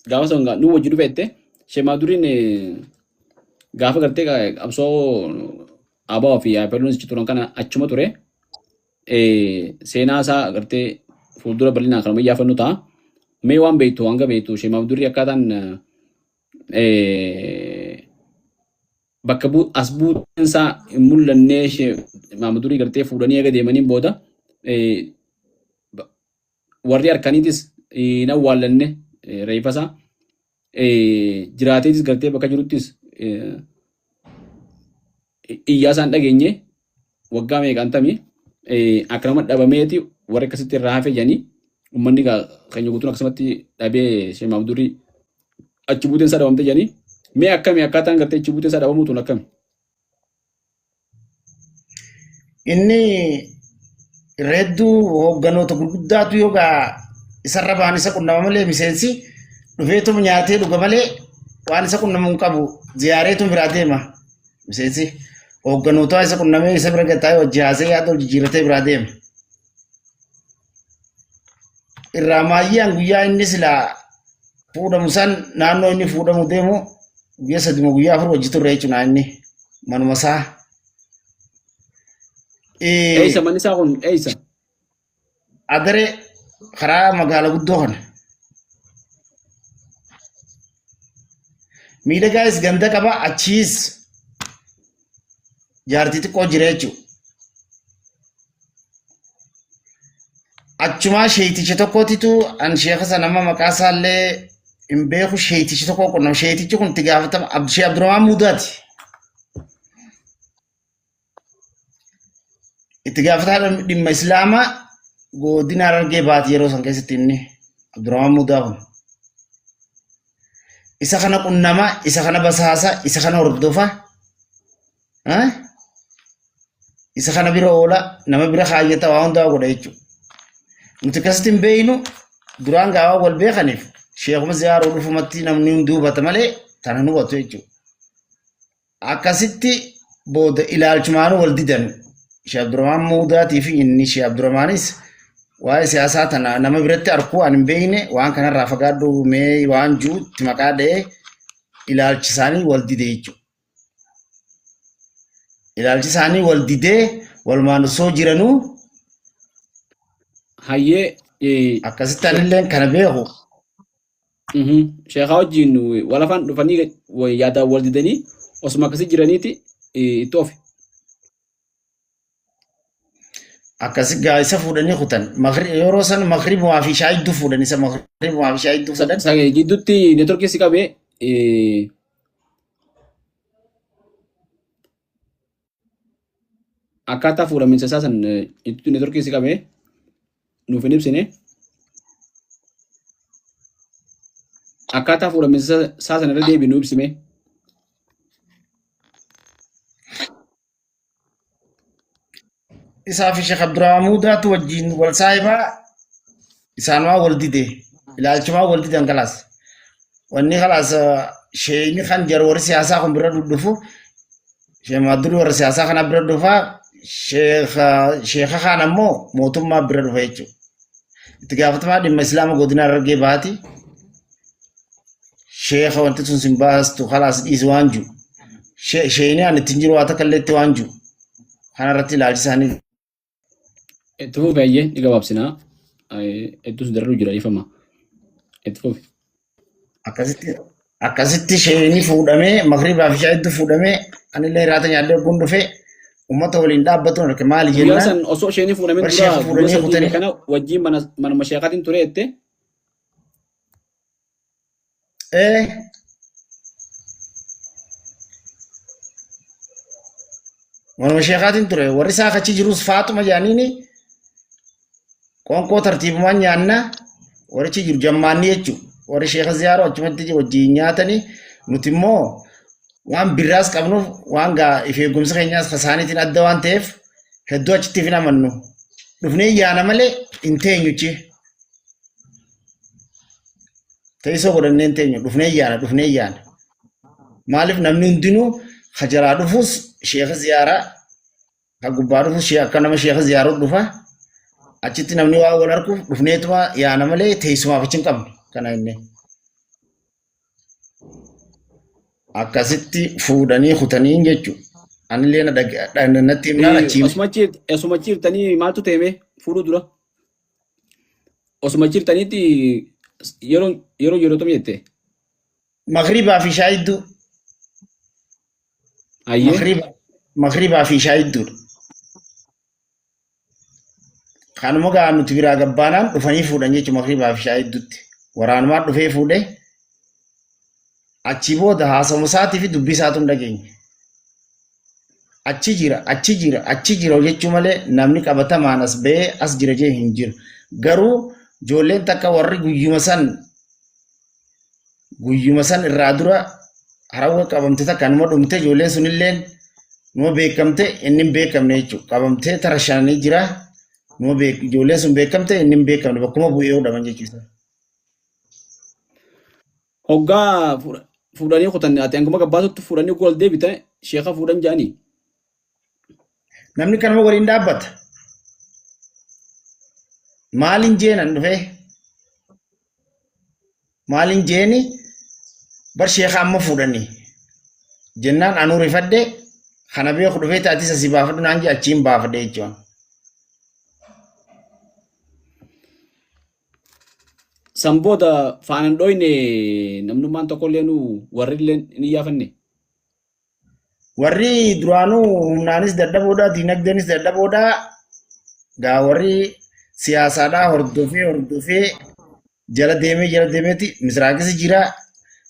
gaafa san nu wajji dhufeette Sheek Mahammad Durriin gaafa gartee qabsoo ABO fi IPLO'n achi turan kana achuma ture. Seenaa isaa gartee fuuldura bal'inaan kanuma iyyaafannu ta'a. Mee waan beektu hanga beektu Sheek Mahammad Durrii akkaataan bakka as buuteen isaa hin mul'annee Sheek Mahammad Durrii gartee fuudhanii eega deemaniin booda warri harkaniitis hin awwaallanne reeffa isaa jiraateetis gartee bakka jiruttis iyyaa isaan dhageenye waggaa meeqaan tamii akka nama dhabameeti warri akkasitti irraa hafe jedhanii uummanni keenya guutuun akkasumatti dhabee Sheek Mahammad Durrii achi buuteen isaa dhabamte jedhanii mee akkami akkaataan gartee achi buuteen isaa dhabamuu tun akkami? Inni reedduu hoogganoota gurguddaatu yookaan isarra ba'an isa qunnama malee miseensi dhufeetum nyaatee dhuga malee waan isa qunnamu hin qabu ziyaareetum biraa deema. Miseensi hoogganoota isa qunnamee isa bira gataa'ee hojii haasee yaada hojii jijjiirratee biraa deema. Irraa maayyaan guyyaa inni silaa fuudhamu san naannoo inni fuudhamu deemu guyyaa saduma guyyaa afur hojii turre jechuudha inni manuma isaa. Eessa manni isaa kun eessa? Adaree karaa magaala guddoo kana. Miidhagaayis ganda qaba achiis jaartii xiqqoo jira jechuudha. Achumaa sheeyticha tokkootitu an sheeka sana amma maqaa isaallee hin beeku sheeytichi tokko qunnam sheeytichi kun itti gaafatama Abdishee Abdurrahmaan Muudaati. Itti gaafatamaa dhimma Islaamaa godina Harargee baati yeroo san keessatti inni Abdurrahmaan Muudaa kun. Isa kana qunnamaa, isa kana basaasa, isa kana hordofa. Isa kana bira oola, nama bira kaayyata waa hundaa godha jechuudha. Nuti akkasitti hin beeynu duraan gaawaa wal beekaniif sheekuma ziyaaruu dhufumatti namni hunduu hubata malee tana hin hubatu jechuudha. Akkasitti booda ilaalchumaanuu wal didan. Sheekh Abdurrahmaan Muudaatii fi inni Sheekh Abdurrahmaanis waa'ee siyaasaa tana nama biratti arkuu ani hin beekne waan kanarraa fagaadhu mee waan jirutti maqaa dha'ee ilaalchi isaanii wal dide jechuudha. Ilaalchi isaanii wal didee walumaan osoo jiranuu Hayyee akkasitti anillee kana beeku. Sheekaa wajjin wal afaan dhufanii yaadaan wal didanii osuma akkasii jiraniiti itti ofe. Akkasi gaa isa fuudhanii kutan. Yeroo san magribumaa fi shaayidduu fuudhan isa magribumaa fi shaayidduu fuudhan. Gidduutti neetworkii si qabee akkaataa fuudhaminsa isaa san gidduutti neetworkii si qabee nuuf hin ibsine. Akkaataa fuudhaminsa isaa sana irra deebi nu ibsime. Isaa fi Sheekh Abdurrahmaan Muudaatu wajjin wal saahibaa isaanumaa wal dide ilaalchumaa wal didan kalaas. Wanni kalaas sheeyni kan jar warri siyaasaa kun bira dhudhufu Sheekh Maadduri warra siyaasaa kana bira dhufaa sheekha kaan ammoo mootummaa bira dhufa jechuudha. Itti gaafatamaa dhimma Islaama godina Harargee baati. Sheekha wanti sun sin baastu kalaas dhiisi waan jiru. Sheeyni ani ittiin jiru waa takka illee itti waan jiru. Kana irratti ilaalchi isaanii Itti fufi hayyee ni gabaabsinaa. Hedduus dararuu jira ifama. Itti fufi. Akkasitti akkasitti sheeyni fuudhamee magribaa fi shaayitti fuudhamee anillee hiraata nyaadhee ogguun dhufee uummata waliin dhaabbatuun arge maali Guyyaa jennaan san osoo isheen fuudhamin bar dura sheekha guyyaa fuudhanii sadii kutanii kana wajjin mana manuma sheekaatiin ture jette. Ee manuma sheekaatiin ture warri isaa achi jirus faaxuma jaaniini qoonqoo tartiibumaan nyaanna warri achi jiru jammaanni jechuudha. Warri sheeka ziyaaroo achumatti wajjin nyaatanii nuti immoo waan birraas qabnuuf waan gaa if eegumsa keenyaas isaaniitiin adda waan ta'eef hedduu achitti hin amannu. Dhufnee yaana malee hin teenyuchi. Teessoo godhannee hin teenyu dhufnee yaana dhufnee yaana. Maaliif namni hundinuu hajaraa dhufuus sheeka ziyaaraa ka gubbaa dhufu shee akka nama sheeka ziyaaruu dhufa. Achitti namni waan wal arkuuf dhufneetuma yaana malee teessumaaf achi hin qabnu kana inni. Akkasitti fuudhanii kutanii jechuudha. Anillee na natti himnaan achi hime. Osuma jirtanii maaltu teeme fuudhuu dura? Osuma jirtaniitti yeroo yeroo yeroo tam jette? Maghribaa fi shaayidduu. Ayyee. Maghribaa fi shaayidduudha. Kanuma gaa nuti biraa gabbaanaan dhufanii fuudhan jechuudha maghribaa fi shaayidduutti. Waraanumaa dhufee fuudhee achii booda haasawuma isaatii fi dubbii isaatu hin dhageenye. Achi jira, achi jira, achi jira jechuu malee namni qabatamaan as ba'ee as jira jee hin jiru. Garuu ijoolleen takka warri guyyuma san guyyuma san irraa dura harawwa qabamte takka numa dhumte ijoolleen sunilleen numa beekamte inni hin beekamne jechuudha. Qabamtee tara shananii jira numa beek ijoolleen sun beekamte inni hin beekamne bakkuma bu'ee hodhaman jechuudha. Hoggaa fuudhanii kutan ati hanguma gabbaatutti fuudhanii gool deebite sheeka fuudhan jedhanii. Namni kanuma waliin dhaabbata. Maaliin jeenan dhufee? Maaliin jeeni bar sheeka amma fuudhanii jennaan anuu rifadhe kana beeku dhufee taatis asii baafadhu naan jee achiin baafadhe jechuudha. San booda faanan dhoyne namnummaan tokkollee nu warri illee hin iyyaafanne. Warri duraanuu humnaanis dadhaboodha, diinagdeenis dadhaboodha. Gaa warri siyaasaadhaa hordofee hordofee jala deemee jala deemeeti misraaqis jira,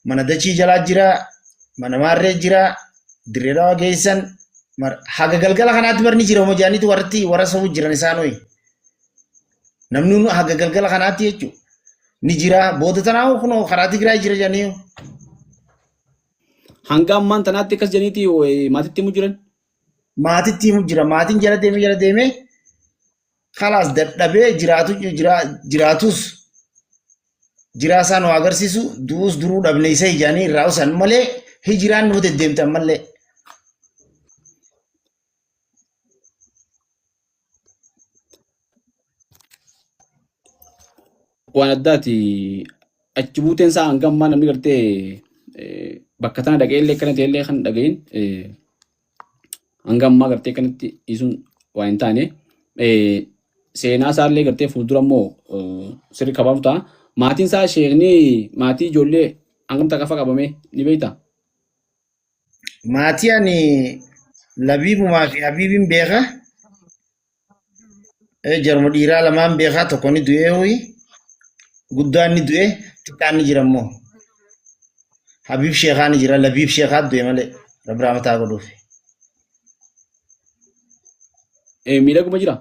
mana dachii jalaa jira, mana maarree jira, dirree dhawaa geessan. Haga galgala kanaatti barni jira homojaaniitu warratti warra sobu jiran isaanoi. Namni haga galgala kanaatti jechuudha. Ni jira booda tanaa kunoo karaa Tigraay jira jedhanii. Hanga ammaan tanaatti akkas jedhaniiti maatitti himu jiran. Maatitti himu jira. Maatiin jala deemee jala deemee kalaas dadhabee jiraatu jiraatus jiraa isaa nu agarsiisu du'us duruu dhabne isa ijaanii irraa usan malee hijiraan nu deddeemte ammallee. Waan addaati achi buuteen isaa hanga ammaa namni gartee bakka tana dhaqee illee akkana ta'e illee kan dhagahin hanga ammaa gartee kanatti dhiisuun waan hin taane seenaa isaa illee gartee fuuldura immoo sirri kabamu ta'a. Maatiin isaa sheekni maatii ijoollee hangam takka fa'a qabame ni beektaa? Maatii ani Labiibumaa fi Habiibiin beeka. Jarma dhiiraa lamaan beekaa tokko ni du'ee hoyi. Guddaan ni du'e xiqqaan ni jira immoo. Habiib Sheekaa ni jira Labiib Sheekaa du'e malee Rabbi rahmataa godhuuf. Miidhaguma jira.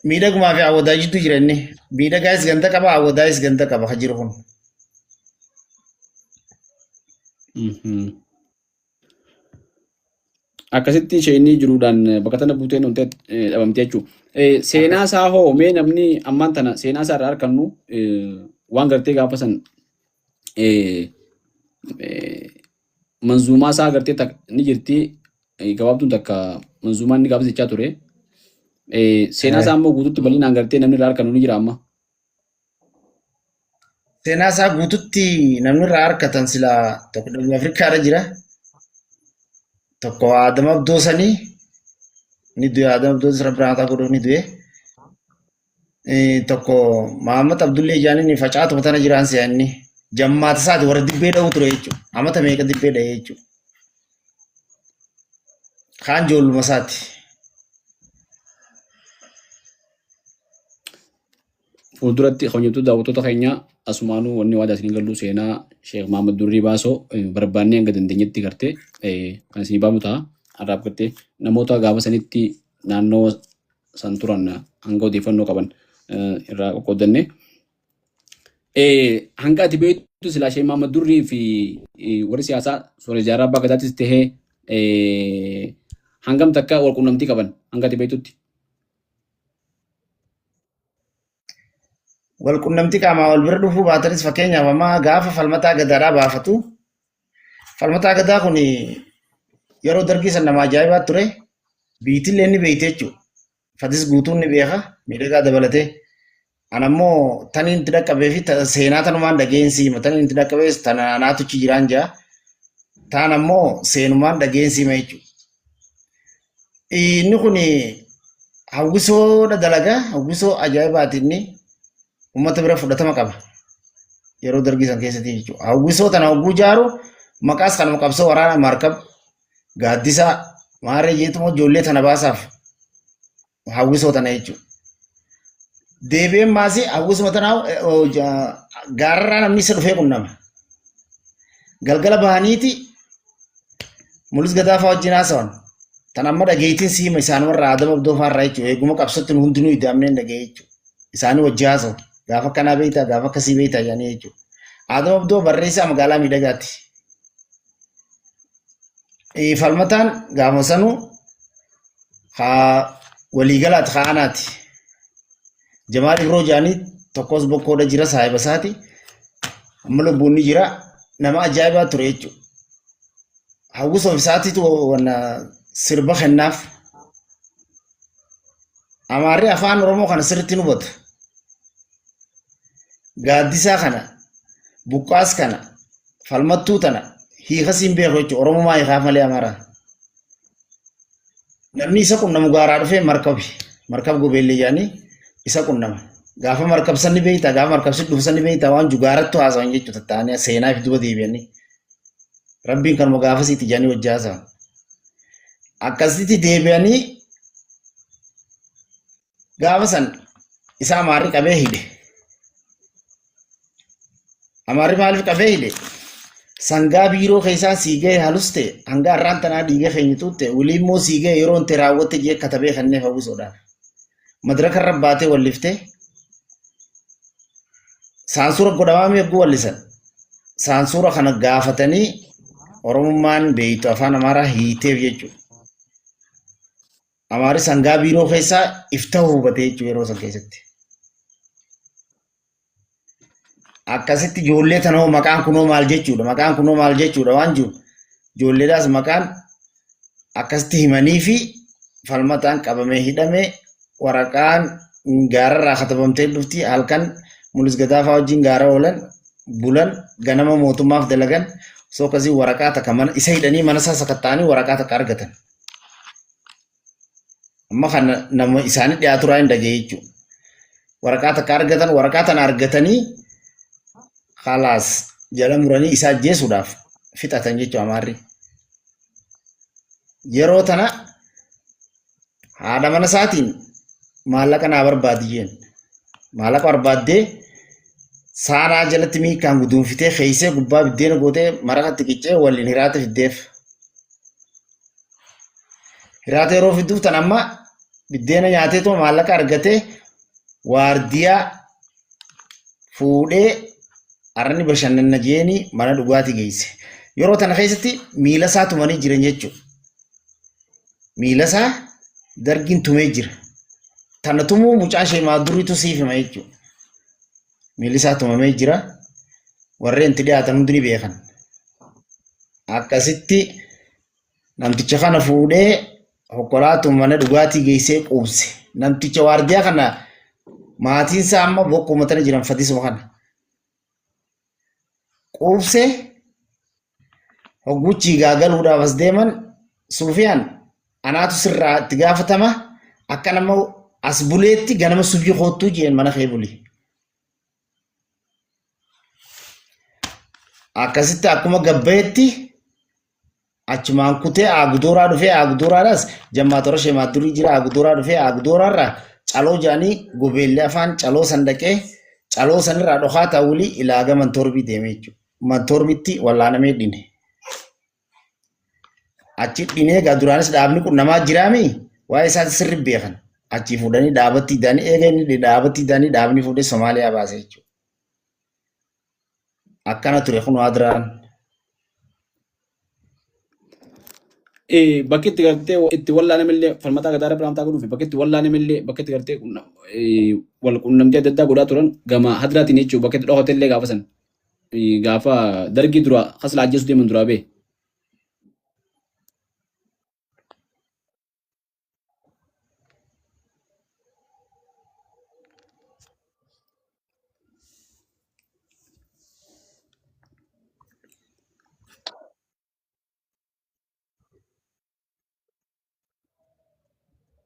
Miidhagumaa fi awwadaa jidduu jira inni. Miidhagaayis ganda qaba awwadaayis ganda qaba ka jiru kun. Akkasitti isheen jiruudhaan bakka tana buuteen ontee dhabamte jechuudha. Seenaa isaa hoo mee namni ammaan tana seenaa isaa irraa argannu waan gartee gaafa san manzuumaa isaa gartee ni jirti gabaabduun takka manzuumaan inni gaafa jechaa ture. Seenaa isaa immoo guututti bal'inaan gartee namni irraa argannu ni jira amma. Seenaa isaa guututti namni irraa harkatan silaa tokko Dhabuu Afrikaa irra jira. Tokko Adam Abdoo sanii ni du'e Adam Abdoo Rabbi rahmataa godhuuf ni du'e. Tokko Mahammad Abdullee Jaaniin facaatuma tana jiraan si'a inni jammaata isaati warra dibbee dha'uu ture jechuudha. Amata meeqa dibbee dha'ee jechuudha. Kaan ijoolluma isaati. Fuulduratti kabajamtoota daawwattoota keenya asumaanuu wanni waadaa isinii gallu seenaa Sheekh Mahammad Durrii Baasoo barbaannee hanga dandeenyetti gartee kan isinii baafnu ta'a. Har'aaf gartee namoota gaafa sanitti naannoo san turan hanga odeeffannoo qaban irraa qoqqooddanne. Hanga ati beektu silaa Sheekh Mahammad Durrii fi warri siyaasaa Sooressa Jaarraa Abbaa Gadaattis tahee hangam takka wal quunnamtii qaban hanga ati beektutti. Walqunnamtii qaamaa wal bira dhufuu baatanis fakkeenyaaf amma gaafa falmataa gadaadhaa baafatu falmataa gadaa kun yeroo dargii san nama ajaa'ibaa ture biitillee ni beekte jechuudha. Fadis guutuun ni beeka miidhagaa dabalatee. Ana immoo taniin itti dhaqqabee fi seenaa tanumaan dhageensi hima taniin itti dhaqqabees tana anaatu achi jiraan jaa. Taan ammoo seenumaan dhageensi hima jechuudha. Inni kun hawwisoodha dalagaa hawwisoo ajaa'ibaati inni uummata bira fudhatama qaba. Yeroo dargii san keessatti jechuudha. Hawwisoo tana hogguu jaaru maqaas kanuma qabsoo waraana markab gaaddisaa maarree jeetuma ijoollee tana baasaaf hawwisoo tana jechuudha. Deebi'een maasii hawwisuma tanaa gaararraa namni isa dhufee qunnama. Galgala bahaniiti Mulis Gadaa fa'aa wajjin haasawan. Tan amma dhageettiin siima isaan warra Adam Abdoo fa'aa irraa jechuudha. Eeguma qabsootti nu hundinuu idaamneen dhagee jechuudha. Isaanii wajji haasawu. Gaafa akkanaa beektaa gaafa akkasii beektaa jedhanii jechuudha. Adam Abdoo barreessaa magaalaa miidhagaati. Falmataan gaafa sanuu haa waliigalaati haa anaati. Jamaal Ibroo jedhanii tokkos bokkoodha jira saahiba isaati. Amma lubbuun ni jira. Nama ajaa'ibaa ture jechuudha. Hawwisoo isaatiitu wanna sirba kennaaf. Amaarri afaan Oromoo kana sirriitti hin hubatu. Gaaddisaa kana, buqqaas kana, falmattuu tana hiikasii hin beeku jechuudha. Oromumaa hiikaaf malee Amaaraa. Namni isa qunnamu gaaraa dhufee markabi. Markab gobeellee jedhanii isa qunnama. Gaafa markab sanni beektaa gaafa markab si dhufu sanni beektaa waan jugaarattu haasawan jechuudha tattaanii seenaa fi duba deebi'anii. Rabbiin kanuma gaafasiitti jedhanii wajji haasawan. Akkasitti deebi'anii gaafa san isa amaarri qabee hidhe. Amaarri maaliif qabee hidhe? Sangaa biiroo keessaa sii gahe halus ta'e hanga har'aan tanaa dhiiga keenya tuutte walii immoo sii gahe yeroo itti raawwatte jee katabee kanneen hawwisoodhaaf. Madraka irra baatee walliftee saansuura godhamaa mi egguu wallisan. Saansuura kana gaafatanii Oromummaan beeytu afaan Amaaraa hiiteef jechuudha. Amaarri sangaa biiroo keessaa iftahuu hubate jechuudha yeroo san keessatti. Akkasitti ijoollee tanoo maqaan kunoo maal jechuudha maqaan kunoo maal jechuudha waan jiru ijoolleedhaas maqaan akkasitti himanii fi falmataan qabamee hidhamee waraqaan gaararraa katabamtee dhufti halkan Mulis Gadaafaa wajjin gaara oolan bulan ganama mootummaaf dalagan osoo akkasii waraqaa takka mana isa hidhanii mana isaa sakatta'anii waraqaa takka argatan. Amma kana nama isaanii dhiyaatu irraa hin dhaga'e jechuudha. Waraqaa takka argatan waraqaa tana argatanii khalaas jala muranii isa ajjeesuudhaaf fixatan jechuudha amaarri. Yeroo tana haadha mana isaatiin maallaqa naa barbaadi jeen. Maallaqa barbaaddee saanaa jalatti miikaan guduunfitee keeysee gubbaa biddeena gootee maraqa itti qiccee waliin hiraata fiddeef. Hiraata yeroo fidduuf tan amma biddeena nyaateetuma maallaqa argatee waardiyaa fuudhee arranni bashannanna jeeni mana dhugaatii geesse. Yeroo tana keessatti miila isaa tumanii jiran jechuudha. Miila isaa dargiin tumee jira. Tana tumuu mucaa ishee maadurriitu siif hima jechuudha. Miilli isaa tumamee jira. Warreen itti dhiyaatan hundi ni beekan. Akkasitti namticha kana fuudhee hokkolaatu mana dhugaatii geessee quubse. Namticha waardiyaa kana maatiin isaa amma bokkuma tana jiran fadisuma kana. Quubsee hogguchii gaagaluudhaaf as deeman Suufiyaan anaatu sirraa itti gaafatama akka nama as buleetti ganama subii koottuu jeen mana kee buli. Akkasitti akkuma gabbayetti achumaan kutee Aagudooraa dhufee Aagudooraadhaas jammaa toora sheemaa durii jira Aagudooraa dhufee Aagudooraarraa caloo jedhanii gobeellee afaan caloo san dhaqee caloo sanirraa dhokaa taawulii ilaaga mantoorbii deemee jechuudha. Mantoorbitti wallaanamee dhine. Achi dhinee egaa duraanis dhaabni kun namaa jiraami waa'ee isaati sirri beekan. Achii fuudhanii dhaabatti hidhanii eega inni dhaabatti hidhanii dhaabni fuudhee Somaaliyaa baase jechuudha. Akkana ture kun adraan. Bakki itti gartee itti wallaanamillee falmataa gadaa rabbi ramtaa godhuufi bakki itti wallaanamillee bakki itti gartee wal qunnamtii adda addaa godhaa turan gama hadraatiin jechuudha bakki itti dhokotellee gaafa san gaafa dargii dura hasla ajjeesuu deeman duraa bee.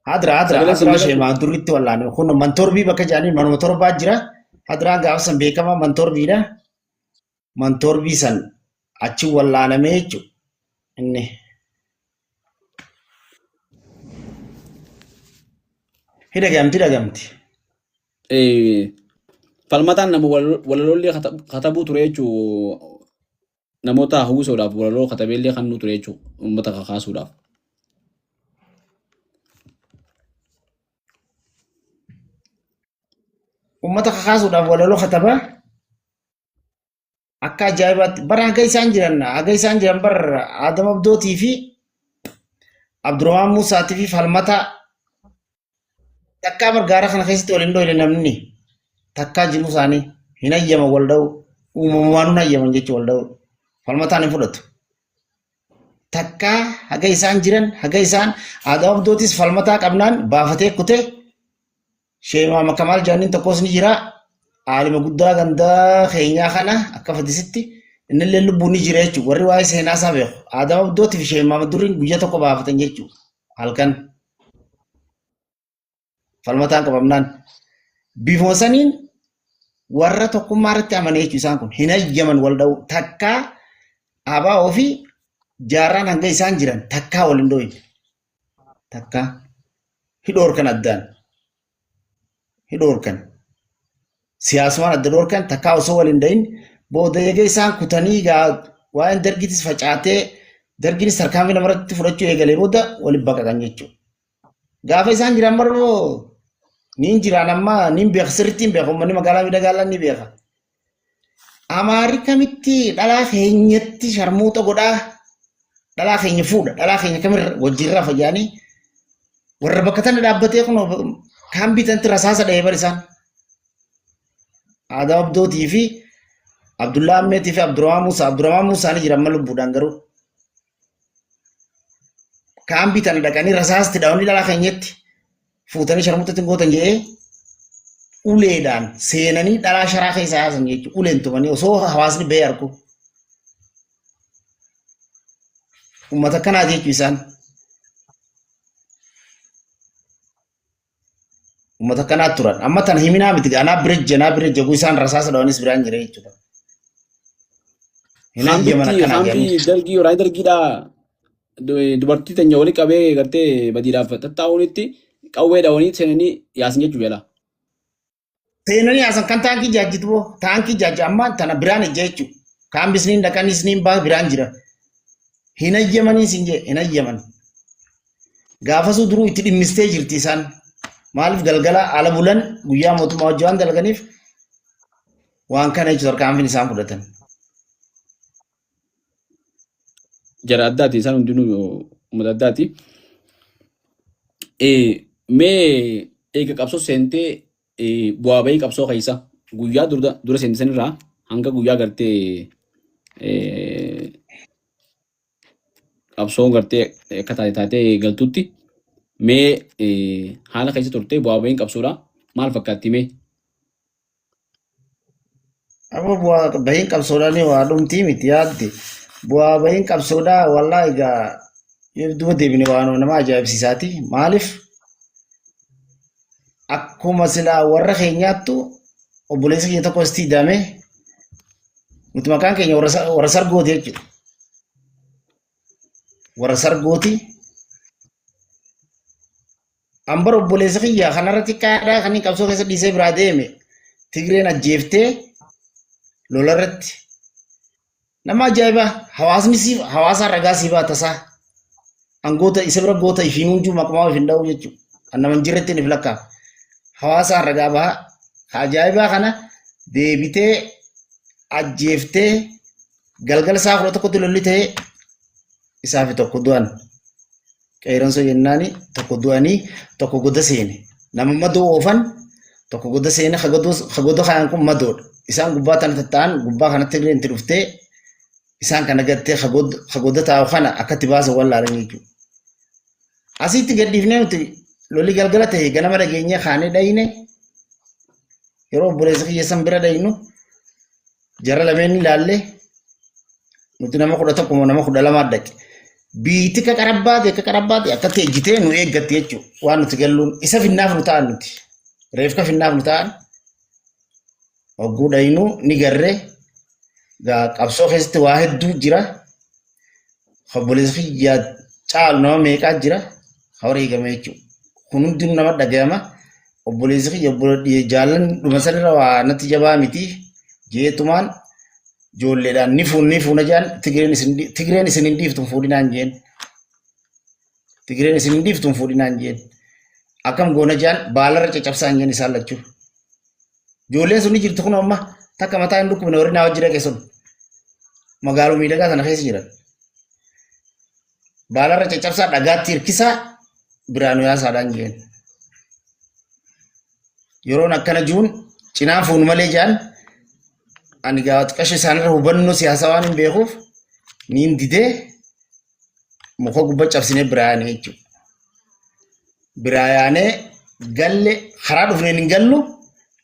Hadra hadra Sagaleen hadraa sin sheemaa duritti wallaaname kun mantorbii bakka jedhanii manuma torbaa jira. Hadraan gaafa san beekamaa mantorbiidha. Mantorbii san achi wallaanamee jechuudha inni. Hidhagamti hidhagamti. Falmataan nama walaloolee katabuu ture jechuu namoota hawwisoodhaaf walaloo katabeellee kannuu ture jechuu uummata kakaasuudhaaf. Uummata kakaasuudhaaf walaloo katabaa akka ajaa'ibaatti bara haga isaan jiran haga isaan jiran bar Adam Abdootii fi Abdurrahmaan Muusaatii fi Falmataa takkaa bar gaara kana keessatti wal hin dhoyne namni takkaa jiruu isaanii hin hayyaman wal dha'u uumamumaan hin hayyaman jechuun wal dha'u Falmataan hin fudhatu. Takkaa haga isaan jiran haga isaan Adam Abdootis Falmataa qabnaan baafatee kutee Sheemaa Makamaal jaaniin tokkos ni jira. Aalima guddaa gandaa keenyaa kana akka fadisitti innillee lubbuun ni jira jechuudha. Warri waa'ee seenaa isaa beeku. Aadama Abdootii fi Sheemaa Madurriin guyyaa tokko baafatan jechuudha. Halkan falmataan qabamnaan. Bifuma saniin warra tokkummaa irratti amane jechuudha isaan kun hin hayyaman wal dha'uu takkaa abaa ofii jaarraan hanga isaan jiran takkaa wal hin dhooyne. Takkaa. Hidhoorkan addaan. Hidhoorkan. Siyaasumaan adda dhoorkan takkaa osoo wal hin dhahin booda eega isaan kutanii gaa Waa'een dargiitis facaatee dargiinis tarkaanfii namarratti fudhachuu eegalee booda waliin baqaqan jechuudha. Gaafa isaan jiran maroo niin jiraan amma niin beeka sirriitti hin beeka uummanni magaalaa miidhagaa ni beeka. Amaarri kamitti dhalaa keenyatti sharmuuxa godhaa dhalaa keenya fuudha dhalaa keenya kamirra wajjirraa fayyaanii warra bakka tana dhaabbatee kun kaambii tanatti rasaasa dhahee bar isaan. Aadaa Abdootii fi Abdullaa Ammeetii fi Abdurrahmaan Muusaa Abdurrahmaan Muusaa ni jira amma lubbuudhaan garuu. Kaambii tana dhaqanii rasaasti dhawanii dhalaa keenyatti fuutanii sharmuuxatti hin gootan jedhee uleedhaan seenanii dhalaa sharaa keessa yaasan jechuudha. Uleen tumanii osoo hawaasni ba'ee argu. Uummata akkanaati jechuudha isaan. Uummata akkanaatti turan. Amma tana himinaa miti anaa bira ejja anaa bira ejja isaan rasaasa dhawanis biraan jira jechuudha. Hin ayyaman Kaambitti akkanaa kaambii jedhanii. dargii waraana dargiidhaa dubartii teenya wali qabee gartee badiidhaaf tattaa'uunitti qawwee dhawanii seenanii yaasin jechuu jala. Seenanii yaasan kan taankii jaajjitu boo taankii jaajja amma tana biraan ejja jechuudha. Kaambi isiniin dhaqanii isiniin baa biraan jira. Hin ayyamanii isin jee hin ayyaman. Gaafasuu duruu itti dhimmistee jirti isaan. Maaliif galgala ala bulan guyyaa mootummaa wajji waan dalaganiif waan kana jechuudha tarkaanfiin isaan fudhatan. Jara addaati isaan hundinuu uummata addaati. Mee eega qabsoo seentee bu'aa bahii qabsoo keessa guyyaa dura seente sanirraa hanga guyyaa gartee qabsoon gartee akka taate taatee galtutti mee haala keessa turtee bu'aa bahiin qabsoodha maal fakkaatti mee? Amma bu'aa bahiin qabsoodhaa ni waa dhumtii miti yaadde. Bu'aa bahiin qabsoodhaa wallaahi egaa yoo duuba deebine waan nama ajaa'ibsiisaati. Maaliif akkuma silaa warra keenyaattu obboleessa keenya tokko sitti hidhame nuti maqaan keenya warra sargooti jechuudha. Warra sargooti. Ambar obboleessa kiyya kanarra xiqqaadhaa kan inni qabsoo keessa dhiisee biraa deeme Tigreen ajjeeftee lolarratti nama ajaa'iba hawaasni siif hawaasaan ragaa sii baata isaa angoota isa bira goota ifiin hunduu maqamaa of hin dha'u jechuudha. Kan nama hin jirretti hin lakkaa. Hawaasaan ragaa baha. Ka ajaa'ibaa kana deebitee ajjeeftee galgala isaa 11tti lolli ta'ee isaa fi tokko du'an. Qeeransoo jennaani tokko du'anii tokko goda seene. Nama madoo oofan tokko goda seene ka goda kaayan kun madoodha. Isaan gubbaa tana tatta'an gubbaa kanatti illee itti dhuftee isaan kana gattee ka goda taa'u kana akkatti baasan wallaalan jechuudha. Asitti gadhiifnee nuti lolli galgala ta'e ganama dhageenyee kaanee dhayine yeroo obboleessa kiyya san bira dhayinu jara lameen ilaalle nuti nama 11 moo nama 12 dhaqe. Biiti ka qarabbaate ka qarabbaate akkatti ejjitee nu eeggatti jechuudha. Waan nuti galluun isa finnaaf nu ta'an nuti. Reefka finnaaf nu ta'an hogguu dhayinuu ni garree gaa qabsoo keessatti waa hedduu jira. Obboleessa kiyya caalu nama meeqaa jira ka wareegame jechuudha. Kun hundinuu nama dhagayama. Obboleessi kiyya jaallan dhuma sanirra waa natti jabaa miti jeetumaan ijoolleedhaan ni fuun ni fuuna jaan Tigreen isin hin dhiiftu hin fuudhinaan jeen. Tigreen isin hin dhiiftu hin fuudhinaan jeen. Akkam goona jaan baalarra caccabsaan jeen isaan lachuu. Ijoolleen sun ni jirti kun amma takka mataa hin dhukkubne warri naa wajji dhaqe sun magaaluu miidhagaa sana keessa jiran. Baalarra caccabsaa dhagaatti hirkisaa biraa nu yaasaadhaan jeen. Yeroon akkana jiruun cinaan fuunu malee jaan ani gaa xiqqasho isaanirra hubannoo siyaasaa waan hin beekuuf niin didee muka gubbaa cabsinee biraa yaane jechuudha. Biraa yaanee galle karaa dhufneen hin gallu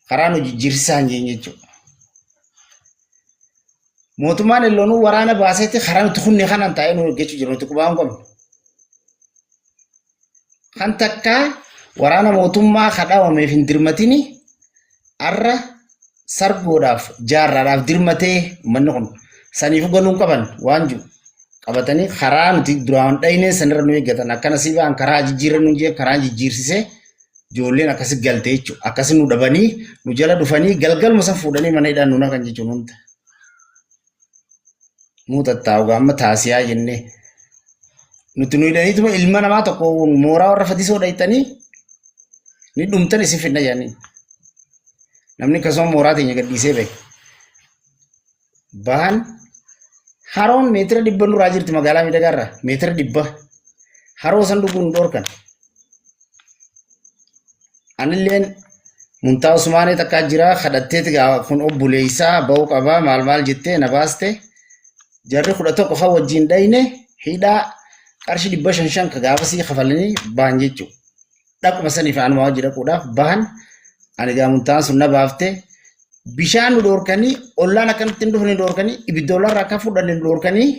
karaa nu jijjiirsisaa hin jeen jechuudha. Mootummaan elloonuu waraana baaseetti karaa nuti kunne kanaan taa'ee nu eeggachuu jira nuti qubaa hin qabnu. Kan takkaa waraana mootummaa kadhawameef hin dirmatini arra sargoodhaaf jaarraadhaaf dirmatee uummanni kun saniif galuu hin qaban waan jiru qabatanii karaa nuti duraan dhayneen sanirra nu eeggatan akkana si ba'an karaa jijjiirra nu jee karaa jijjiirsisee ijoolleen akkasi galte jechuudha akkasi nu dhabanii nu jala dhufanii galgaluma san fuudhanii mana hidhaan nu naqan jechuun hunda. Nuu tattaa'u amma taasiyaa jennee. Nuti nu hidhaniituma ilma namaa tokko mooraa warra fadisoo dhayxanii ni dhumtan isin fidna jedhanii. Namni akkasuma mooraa teenya gadhiisee bahe. Bahan haroon meetira 100 nurraa jirti magaalaa miidhagaarraa meetira 100. Haroo san dhuguu nu dhorkan. Anilleen Muntaa Usmaanee takkaa jira kadhatteeti gaa kun obboleessaa ba'uu qabaa maal maal jettee na baaste. Jarri 11 kan wajjin dhayne hidhaa qarshii 500 ka gaafasii kafalanii bahan jechuudha. Dhaquma saniif anuma wajji dhaquudhaaf bahan ani gaa muntaan sun na baafte bishaan nu dhoorkanii ollaan akka nutti hin dhufne nu dhoorkanii ibidda ollaarraa akka fudhanne nu dhoorkanii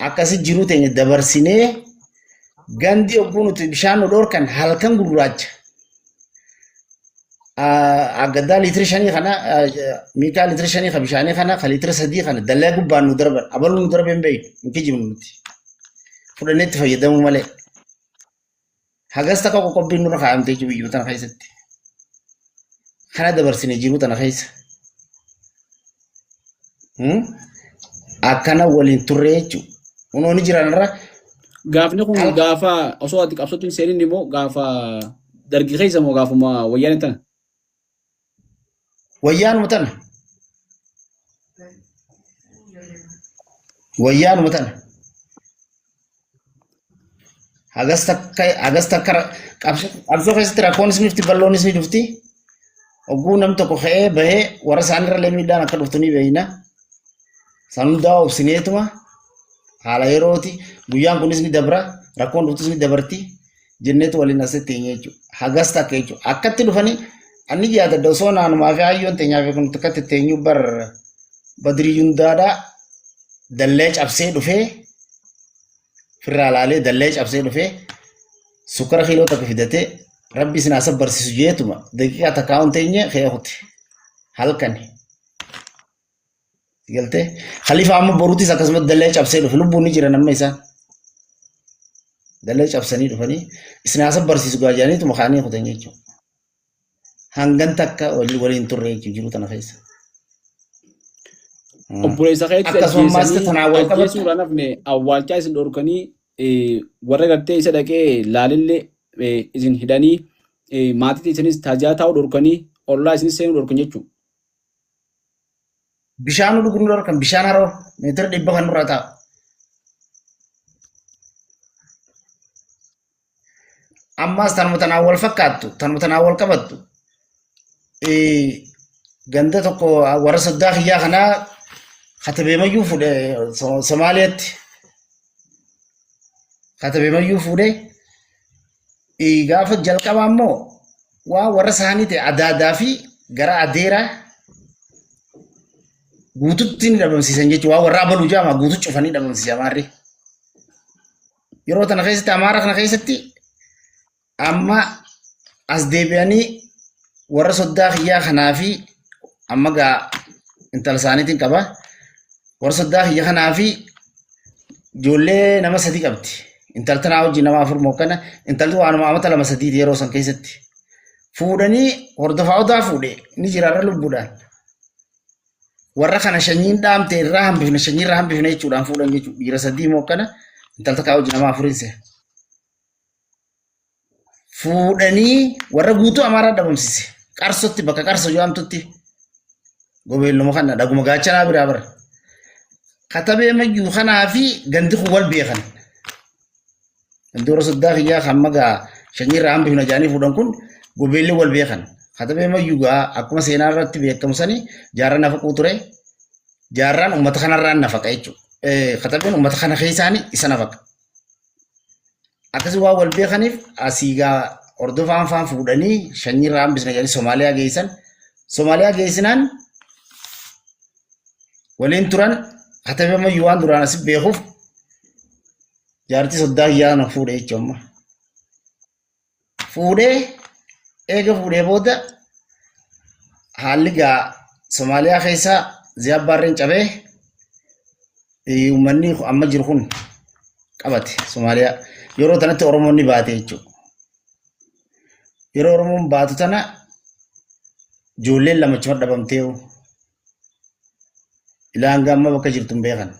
akkasi jiruu teenya dabarsinee gandi yogguu nuti bishaan nu dhoorkan halkan gurraacha. Aggaddaa liitira 5 kana miikaa liitira 5 ka bishaanii kana ka liitira 3 kana dallaa gubbaan nu darban abaluu nu darbe hin beeknu hin kijibnu nuti fudhannee itti fayyadamuu malee. Hagas takka qoqqobbiin nurra kaa'amtee jiru biyyuma tana keessatti. Kana dabarsine jiruu tana keessa. Akkana waliin turre jechuudha. Kunoo ni jiran irra. Gaafni kun gaafa osoo ati qabsootti hin seenin immoo gaafa dargii keessa moo gaafuma wayyaanee tana? Wayyaanuma tana. Wayyaanuma tana. Hagas takka hagas takka qabsoo keessatti rakkoonis ni dhufti bal'oonis ni dhufti. Hogguu nam tokko ka'ee bahee warra isaanirra illee miidhaan akka dhuftu ni beekna. San hundaa obsineetuma haala yerooti guyyaan kunis ni dabra rakkoon dhuftus ni dabarti jenneetu waliin asitti teenye jechuudha. Hagas takka jechuudha. Akkatti dhufanii anni yaadadha osoo naanumaa fi hayyoon teenyaa fi kun takkatti teenyuu bar badrii hundaadhaa dallee cabsee dhufee firraa laalee dallee cabsee dhufee sukkara kiiloo 1 fidatee rabbi isin haa sabbarsiisu jeetuma daqiiqaa takkaa on teenye ka'ee kute halkani. Galtee khalifa amma boruutis akkasumas dallee cabsee dhufe lubbuun ni jiran amma isaan. Dallee cabsanii dhufanii isin haa sabbarsiisu gaa jedhaniituma kaanii kutan jechuudha. Hangan takka waliin turre jechuudha jiruu tana keessa. Obboleessa keetti Akkasuma ammaas ajjeesanii tanaan wal qabatu. ajjeesuudhaan hafne awwaalchaa isin dhorkanii warra gartee isa dhaqee laalillee isin hidhanii maatii isinis taajaa taa'uu dhorkanii ollaa isinis seenuu dhorkan jechuudha. Bishaan nu dhuguu nu dhorkan bishaan haroo meetira 100 kan nurraa taa'u. Ammaas tanuma tanaan wal fakkaattu tanuma tanaan wal qabattu ganda tokko warra soddaa kiyyaa kanaa katabeemayyuu fuudhe Somaaliyaatti katabeemayyuu fuudhe gaafa jalqabaa immoo waan warra isaanii ta'e adaadaa fi gara adeeraa guututti ni dhabamsiisan jechuudha. Waan warra abaluu jaama guutuu cufanii dhabamsiisan amaarri. Yeroo tana keessatti amaara kana keessatti amma as deebi'anii warra soddaa kiyyaa kanaa fi amma gaa intala isaaniitiin qaba. Warra soddaa kiyya kanaa fi ijoollee nama sadii qabdi. Intalti tanaa wajjin nama afur mokkana. Intalti waanuma amata lama sadiiti yeroo san keessatti. Fuudhanii hordofaa odaa fuudhe ni jiraarra lubbuudhaan. Warra kana shanyiin dhaamte irraa hambifne shanyii irraa hambifne jechuudhaan fuudhan jechuudha. Dhiira sadii mokkana intalta kaa wajjin nama afuriin se'a. Fuudhanii warra guutuu Amaaraa dhabamsiise. Qarsotti bakka qarso jedhamtutti gobeelluma kana dhaguma gaachanaa biraa bara. Katabee mayyuu kanaa fi gandi kun wal beekan. Gandi warra soddaa kiyyaa kan magaa shanyii irraa hambifna jedhanii fuudhan kun gobeelli wal beekan. Katabee mayyuu gaa akkuma seenaa irratti beekamu sanii jaarraa nafaquu ture. Jaarraan uummata kanarraa nafaqa jechuudha. Katabeen uummata kana keessaanii isa nafaqa. Akkasii waan wal beekaniif asii gaa hordofaan faan fuudhanii shanyii irraa hambisna jedhanii Somaaliyaa geessan. Somaaliyaa geessinaan waliin turan katabee mayyuu waan duraan asi beekuuf jaartii soddaa kiyyaa na fuudhe jechuudha amma. Fuudhee eega fuudhee booda haalli gaa Somaaliyaa keessaa Ziyaad Baarreen cabee uummanni amma jiru kun qabate Somaaliyaa. Yeroo tanatti Oromoon ni baate jechuudha. Yeroo Oromoon baatu tana ijoolleen lama achuma dhabamtee. Ilaa hanga amma bakka jirtu hin beekan.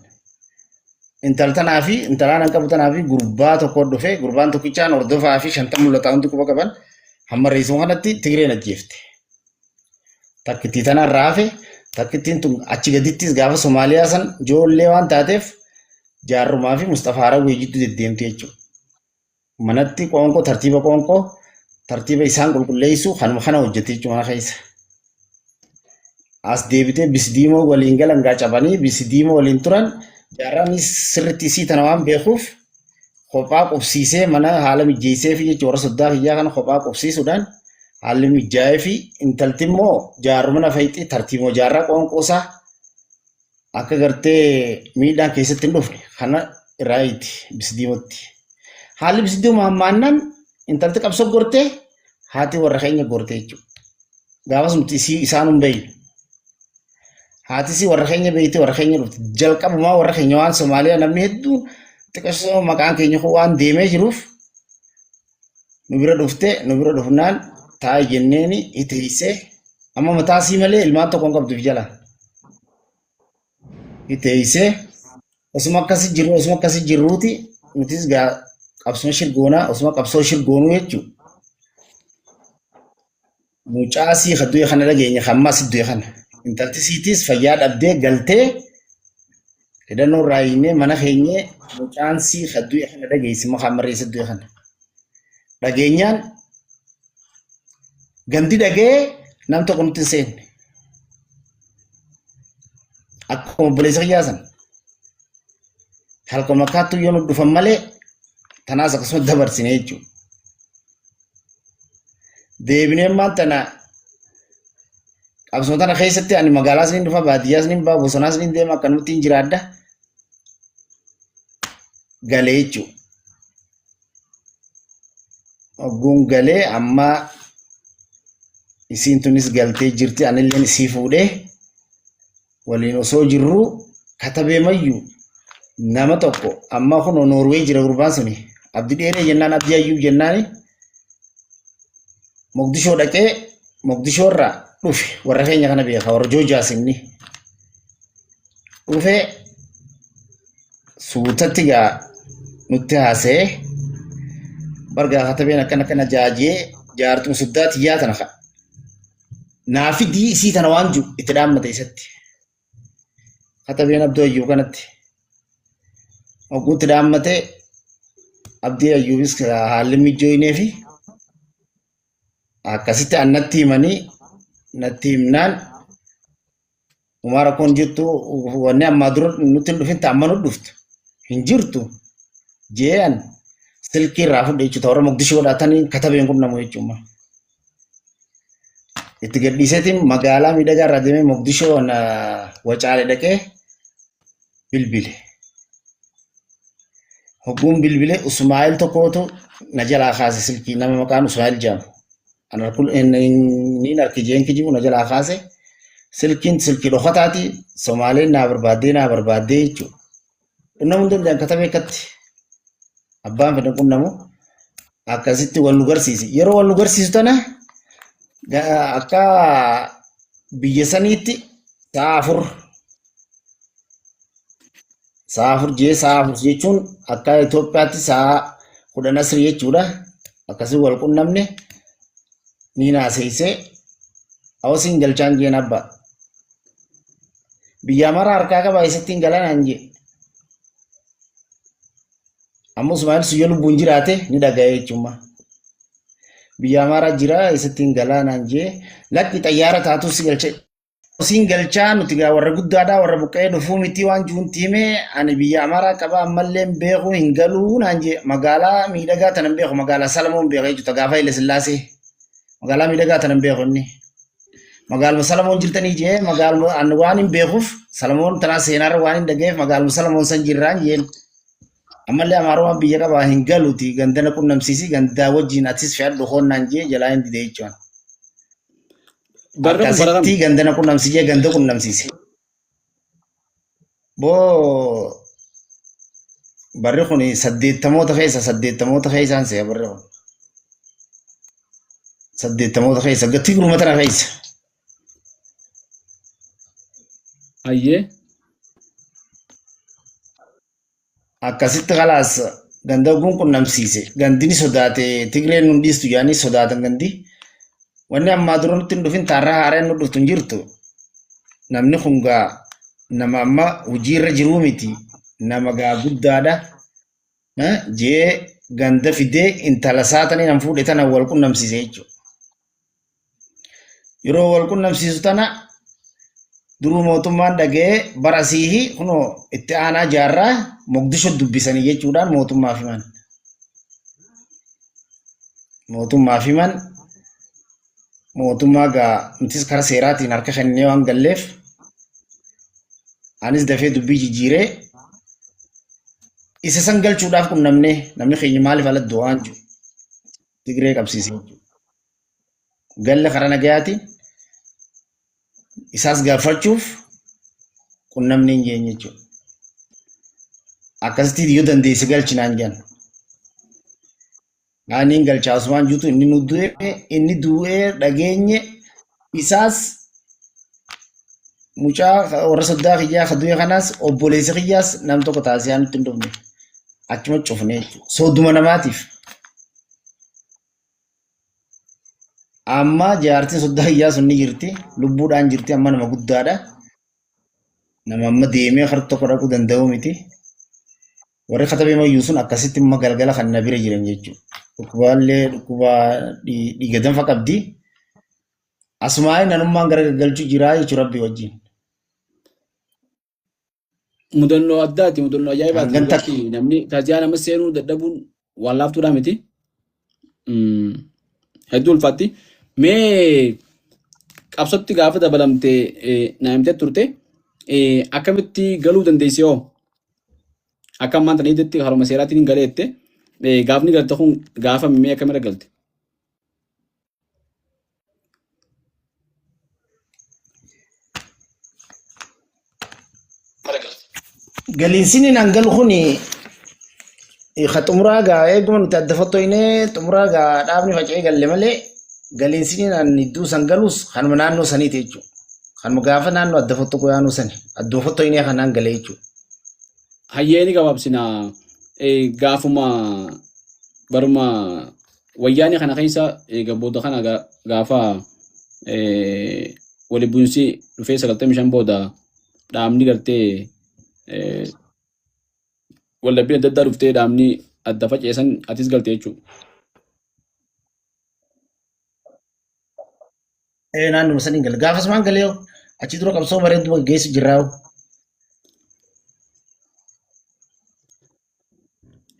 Intala tanaa fi intalaan an qabu tanaa fi gurbaa tokko dhufe gurbaan tokkichaan hordofaa fi shantan mul'ataa hundi quba qaban hamma reessuma kanatti Tigreen ajjeefte. Takkittii tanaan raafe takkittiin tun achi gadittis gaafa Somaaliyaa san ijoollee waan taateef jaarrumaa fi Mustafaa Harawwee jidduu deddeemte jechuudha. Manatti qoonqoo tartiiba qoonqoo tartiiba isaan qulqulleessuu kanuma kana hojjete jechuudha mana keessa. As deebitee bisdiimoo waliin galan gaa cabanii bisdiimoo waliin turan jaarraanis sirriitti isii tana waan beekuuf kophaa qubsiisee mana haala mijeessee fi jechuudha warra soddaa kiyyaa kana kophaa qubsiisuudhaan haalli mijaa'ee fi intalti immoo jaarruma na fayxii tartiibuma jaarraa qoonqoo isaa akka gartee miidhaan keessatti hin dhufne kana irraa itti bisdiimotti. Haalli bisdiimoo hammaannaan intalti qabsoo gortee haati warra keenya gortee jechuudha. Gaafas nuti isii isaan hin beeknu. Haati isii warra keenya beekte warra keenya dhufte. Jalqabumaa warra keenya waan Somaaliyaa namni hedduun xiqqeessoo maqaan keenya kun waan deemee jiruuf nu bira dhufte nu bira dhufnaan taa'i jenneeni iteessee amma mataa isii malee ilmaan tokko hin qabduuf jala. Iteessee osuma akkasi jirru osuma akkasi jirruuti nutis gaa qabsoo shirgoonaa osuma qabsoo shirgoonuu jechuudha. Mucaa sii ka du'e kana dhageenya kan ammas du'e kana. Intalti siitis fayyaa dhabdee galtee hidhannoo irraa hiinee mana keenyee mucaan sii ka du'e kana dhageessi makaan marreessa du'e kana. Dhageenyaan gandi dhagee nam tokko nutti hin seenne. Akkuma obboleessa kiyyaa sana. Halkan makkaattuu yoo nu dhufan malee tanaas akkasuma dabarsine jechuudha. Deebinee ammaan tana qabsoo tana keessatti ani magaalaas ni dhufa baadiyyaas ni ba'a bosonaas ni deema akkanumatti hin jiraadha galee jechuudha. Ogguun galee amma isiin tunis galtee jirti anilleen isii fuudhee waliin osoo jirruu katabee mayyu nama tokko amma kun Noorwee jira gurbaan suni Abdi Dheeree jennaan Abdi Ayyuub jennaani Moqdishoo dhaqee Moqdishoo irraa dhufe warra keenya kana beeka warra Joojaas inni dhufee suutatti gaa nutti haasa'ee bargaa katabeen akkana akkana jaajee jaartuma soddaa tiyyaa tana ka'a. Naa fidii isii tana waan jiru itti dhaammate isatti. Katabeen Abduu Ayyuub kanatti. Hogguu itti dhaammate Abdii Ayyuubis haalli mijjooynee fi akkasitti an natti himanii natti himnaan umaa rakkoon jirtu wanni ammaa dura nutti hin dhufin amma nu dhuftu hin jirtu jee'an silkii irraa fudhe jechuudha warra Moqdishoo dhaatanii katabeen qunnamu jechuudha. Itti gadhiiseetiin magaalaa miidhagaa irraa deemee Moqdishoo Wacaale dhaqee bilbile. Hogguun bilbile Usmaa'il tokkootu na jalaa kaase silkii nama maqaan Usmaa'il jedhamu. An niin harki jeen kijibu na jalaa kaase silkiin silkii dhokataati Somaaleen naa barbaaddee naa barbaaddee jechuudha. Qunnamuu hin danda'an katabee akkatti abbaan fedhan qunnamu akkasitti wal nu garsiise. Yeroo wal nu garsiisu tana akka biyya saniitti sa'a 4 sa'a 4 jee sa'a 4 jechuun akka Itoophiyaatti sa'a 10 asrii jechuudha. Akkasii wal qunnamne ni naaseessee hawasiin galchaan jeen abbaa. Biyya mara harkaa qaba eessatti hin galanaan jee. Amma Usmaa'il sun yoo lubbuun jiraate ni dhaga'ee jechuudha. Biyya Amaaraa jira eessatti hin galaanaan jee lakki xayyaara taatuu si galche. Siin galchaa nuti gaa warra guddaadhaa warra buqqa'ee dhufuu miti waan juunti hime ani biyya Amaaraa qaba ammallee hin beeku hin galuu naan jee magaalaa miidhagaa tana hin beeku magaalaa Salamoon beeka jechuudha gaafa Haile Sillaasee magaalaa miidhagaa tana hin beeku inni. Magaaluma Salamoon jirtanii jee magaaluma ani waan hin beekuuf Salamoon tanaa seenaarra waan hin dhagayeef magaaluma Salamoon san jirraan jeen. Ammallee Amaarummaan biyya qabaa hin galuuti gandana qunnamsiisi gandaa wajjin atis fe'adhu hoonnaan jee jalaa hin dide jechuudha. Barri kun bara kam? Akkasitti gandana qunnamsiisee ganda qunnamsiise. Boo barri kun saddeettamoota keessa saddeettamoota keessaan se'a barri kun. Saddeettamoota keessa gatii gurma tana keessa. Ayyee. Akkasitti kalaas ganda ogguun qunnamsiise. Gandi ni sodaate Tigreen nun dhiistu jedhanii sodaatan gandi. Wanni ammaa dura nutti hin dhufin taarraa haaraan nu dhuftu hin jirtu. Namni kun gaa nama amma hojiirra jiruu miti. Nama gaa guddaadha. Jee ganda fidee intala isaa taniin an fuudhe tana wal qunnamsiise jechuudha. Yeroo wal qunnamsiisu tana duruu mootummaan dhaga'ee bara siihi kunoo itti aanaa jaarraa Mogdisho dubbisanii jechuudhaan mootummaaf himan. Mootummaaf himan mootummaa gaa nutis karaa seeraatiin harka kennee waan galleef anis dafee dubbii jijjiiree isa san galchuudhaaf qunnamnee namni keenya maaliif ala du'aan jiru Tigree qabsiise jechuudha. Galle karaa nagayaatiin isaas gaafachuuf qunnamni hin jeen jechuudha. Akkasitti yoo dandeesse galchi naan jedhan. Aniin galchaa Usmaan juutu inni nu du'e inni du'ee dhageenye isaas mucaa warra soddaa kiyyaa ka du'e kanaas obboleessa kiyyaas nam tokko taasisaa nutti hin dhufne achuma cufne jechuudha. Sooduma namaatiif. Amma jaartiin soddaa kiyyaa sun ni jirti. Lubbuudhaan jirti amma nama guddaadha. Nama amma deemee harka tokko dhaquu danda'u miti. Warri katabee mayyuu sun akkasitti amma galgala kan na bira jiran jechuudha. Dhukkubaallee dhukkuba dhiiga danfa qabdi. Asumaa'ee nanummaan gara gaggalchuu jiraa jechuudha rabbi wajjin. Mudannoo addaati, mudannoo ajaa'ibaati. Hangan takka. Dhugatti namni taaziyaa nama seenuu dadhabuun waan laaftuudhaa miti. Hedduu ulfaatti. Mee qabsootti gaafa dabalamte naa himtee turte akkamitti galuu dandeesse hoo? Akka ammaan tana jetti haruma seeraatiin hin galeette. Gaafni galte kun gaafa mee akkamirra galte? Galiinsini naan galu kun ka xumuraa gaa eeguma nuti adda fottoynee xumuraa gaa dhaabni faca'ee galle malee galiinsini naan iddoo san galus kanuma naannoo saniiti jechuudha. Kanuma gaafa naannoo adda fottoquu yaanuu sani adda fottoynee kanaan galee jechuudha. Hayyee ni gabaabsina. Gaafuma baruma wayyaanee kana keessa eega booda kana gaafa wali bu'insi dhufee 95 booda dhaabni gartee waldhabbiin adda addaa dhuftee dhaabni adda faca'e san atis galte jechuudha. Naannuma saniin gale. Gaafas maan galee achi dura qabsoo bareedduu gaggeessu jirraa.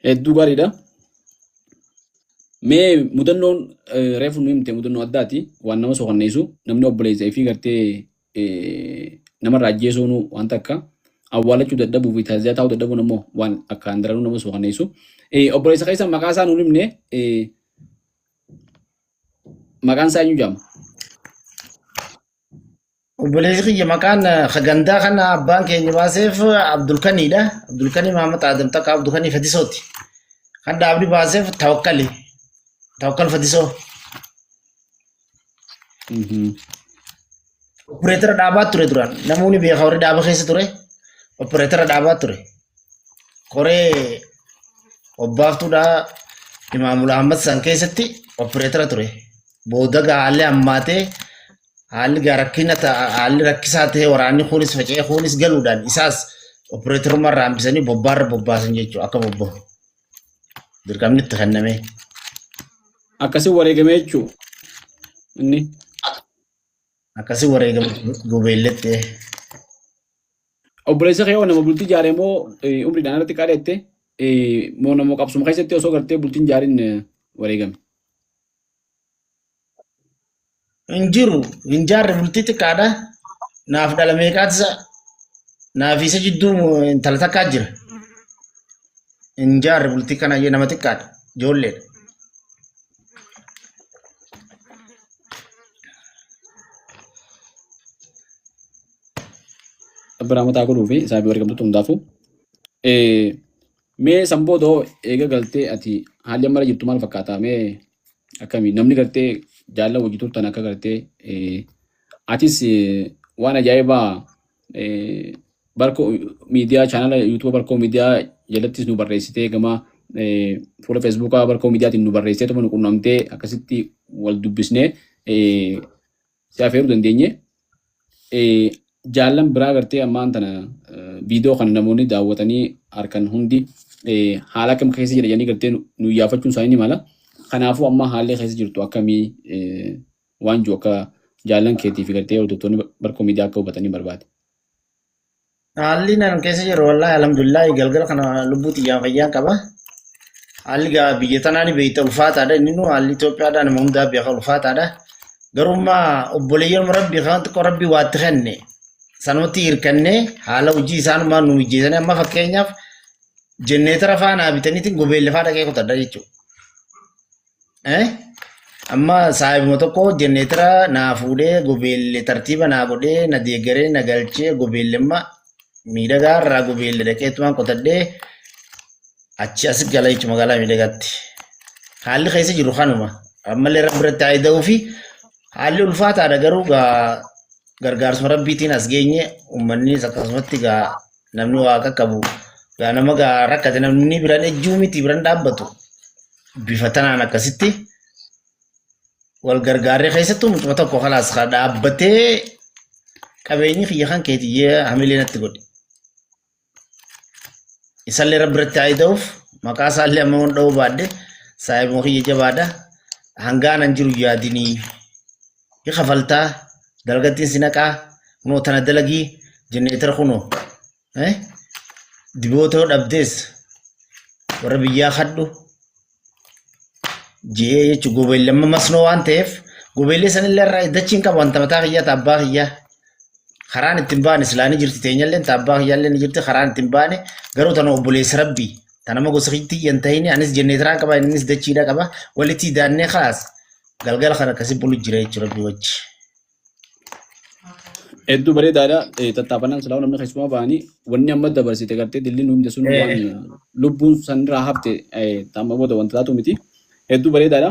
Hedduu gaariidha. Mee mudannoon reefu nu himte mudannoo addaati. Waan nama sokanneessu namni obboleessa fi gartee namarraa ajjeesuun waan takka awwaalachuu dadhabuu fi tajaajila taa'uu dadhabuun ammoo waan akkaan daranuu nama sokanneessu. Obboleessa keessa maqaa isaa nu himne maqaan isaa eenyu jedhama? Obboleessi kiyya maqaan gandaa kana abbaan keenya baaseef Abdulkaniidha. Abdulkanii Mahamad Adam takka Abdulkanii Fadisooti. Kan dhaabni baaseef Tawakkali. Tawakkal Fadisoo. Opereetara dhaabaa ture duraan. Namoonni beekaa warri dhaaba keessa ture. Opereetara dhaabaa ture. Koree obbaaftuudhaa Imaamul Ahmad san keessatti opereetara ture. Booda haalli hammaatee haalli gaa rakkina haalli rakkisaa ta'e waraanni kunis faca'ee kunis galuudhaan isaas opereetarummaa irraa hambisanii bobbaarra bobbaasan jechuudha akka bobba'u. Dirqamni itti kenname. Akkasii wareegame jechuudha. Inni. Akkasii wareegame gobeelletti. Obboleessa kee hoo nama bultii jaare moo umriidhaan irratti qaadhette moo nama qabsuma keessatti osoo gartee bultiin jaarin wareegame? Hin jiru hin jaarre bultii xiqqaadha. Naaf dhala meeqaati isa naaf isa jidduu intala takkaa jira. Hin jaarre bultii kana nama xiqqaadha ijoolleedha. Rabbi rahmataa godhuu fi isaa fi wareegamtoota hundaafuu. Mee san booda hoo eega galtee ati haalli amma irra jirtu maal fakkaata? Mee akkami namni gartee jaalala wajji turtan akka gartee atis waan ajaa'ibaa barkoo miidiyaa chaanala yuutuuba barkoo miidiyaa Jalattis nu barreessitee gama fuula Feesbuukaa Barkoo Miidiyaatiin nu barreessitee tuma nu qunnamtee akkasitti wal dubbisnee si afeeruu dandeenye. Jaallan biraa gartee ammaan tana viidiyoo kana namoonni daawwatanii harkan hundi haala akkam keessa jira jedhanii gartee nu iyyaafachuun isaanii ni mala. Kanaafuu amma haalli keessa jirtu akkamii waan jiru akka jaallan keetii fi gartee hordoftoonni Barkoo Miidiyaa akka hubatanii barbaade. Haalli nan keessa jiru wallaahi alhamdulillah galgala kana lubbuu xiyyaan fayyaan qaba. Haalli gaa biyya tanaa ni beekta ulfaataadha inni nu haalli Itoophiyaadhaa nama hundaa beeka ulfaataadha. Garummaa obboleeyyan rabbii kan xiqqoo rabbii waatti kenne sanumatti hirkannee haala hojii isaanumaa nu mijeessanii amma fakkeenyaaf jenneetara faanaa bitaniitiin gobeelle faa dhaqee kutadha jechuudha. Eh? Amma saahibuma tokko jenneetara naa fuudhee gobeelle tartiiba naa godhee na deeggaree na galchee gobeelle amma miidhagaa irraa gobeelle dhaqeetumaan qotadhee achi as gala jechuudha magaalaa miidhagaatti. Haalli keessa jiru kanuma. Ammallee rabbi irratti haa ida'uu fi haalli ulfaataadha garuu gaa gargaarsuma rabbiitiin as geenye uummannis akkasumatti gaa namni waa qaqqabu gaa nama gaa rakkate namni biraan ejjuu miti biraan dhaabbatu bifa tanaan akkasitti wal gargaarree keessattuu mucuma tokko kalaas ka dhaabbatee qabeenyi kiyya kan keetiyyee hamilee natti godhe. Isallee rabbi irratti haa ida'uuf maqaa isaallee amma waan dha'uu baadhe saahibuma kiyya jabaadha. Hangaan an jiru yaadinii ni kafaltaa dalagattiin si naqaa kunoo tana dalagii jenneetara kunoo diboota yoo dhabdees warra biyyaa kadhu je'ee jechuun gobeelli amma masnoo waan ta'eef gobeellee sanillee irraa dachiin qaba wanta mataa kiyyaa ta abbaa kiyyaa karaan ittiin baane silaa ni jirti teenyallee ta abbaa kiyyaallee ni jirti karaan ittiin baane garuu tana obboleessa rabbii ta nama gosa kiyyatti hin ta'ini anis jenneetiraan qaba innis dachiidha qaba walitti daannee kaas galgala kana akkasi bulu jira jechuudha rabbii wajji. Hedduu bareedaadha. Tattaafannaan silaa namni keessumaa ba'anii wanni amma dabarsite gartee dilliin hundi sun waan lubbuun sanirraa hafte amma booda wanta taatu miti. Hedduu bareedaadha.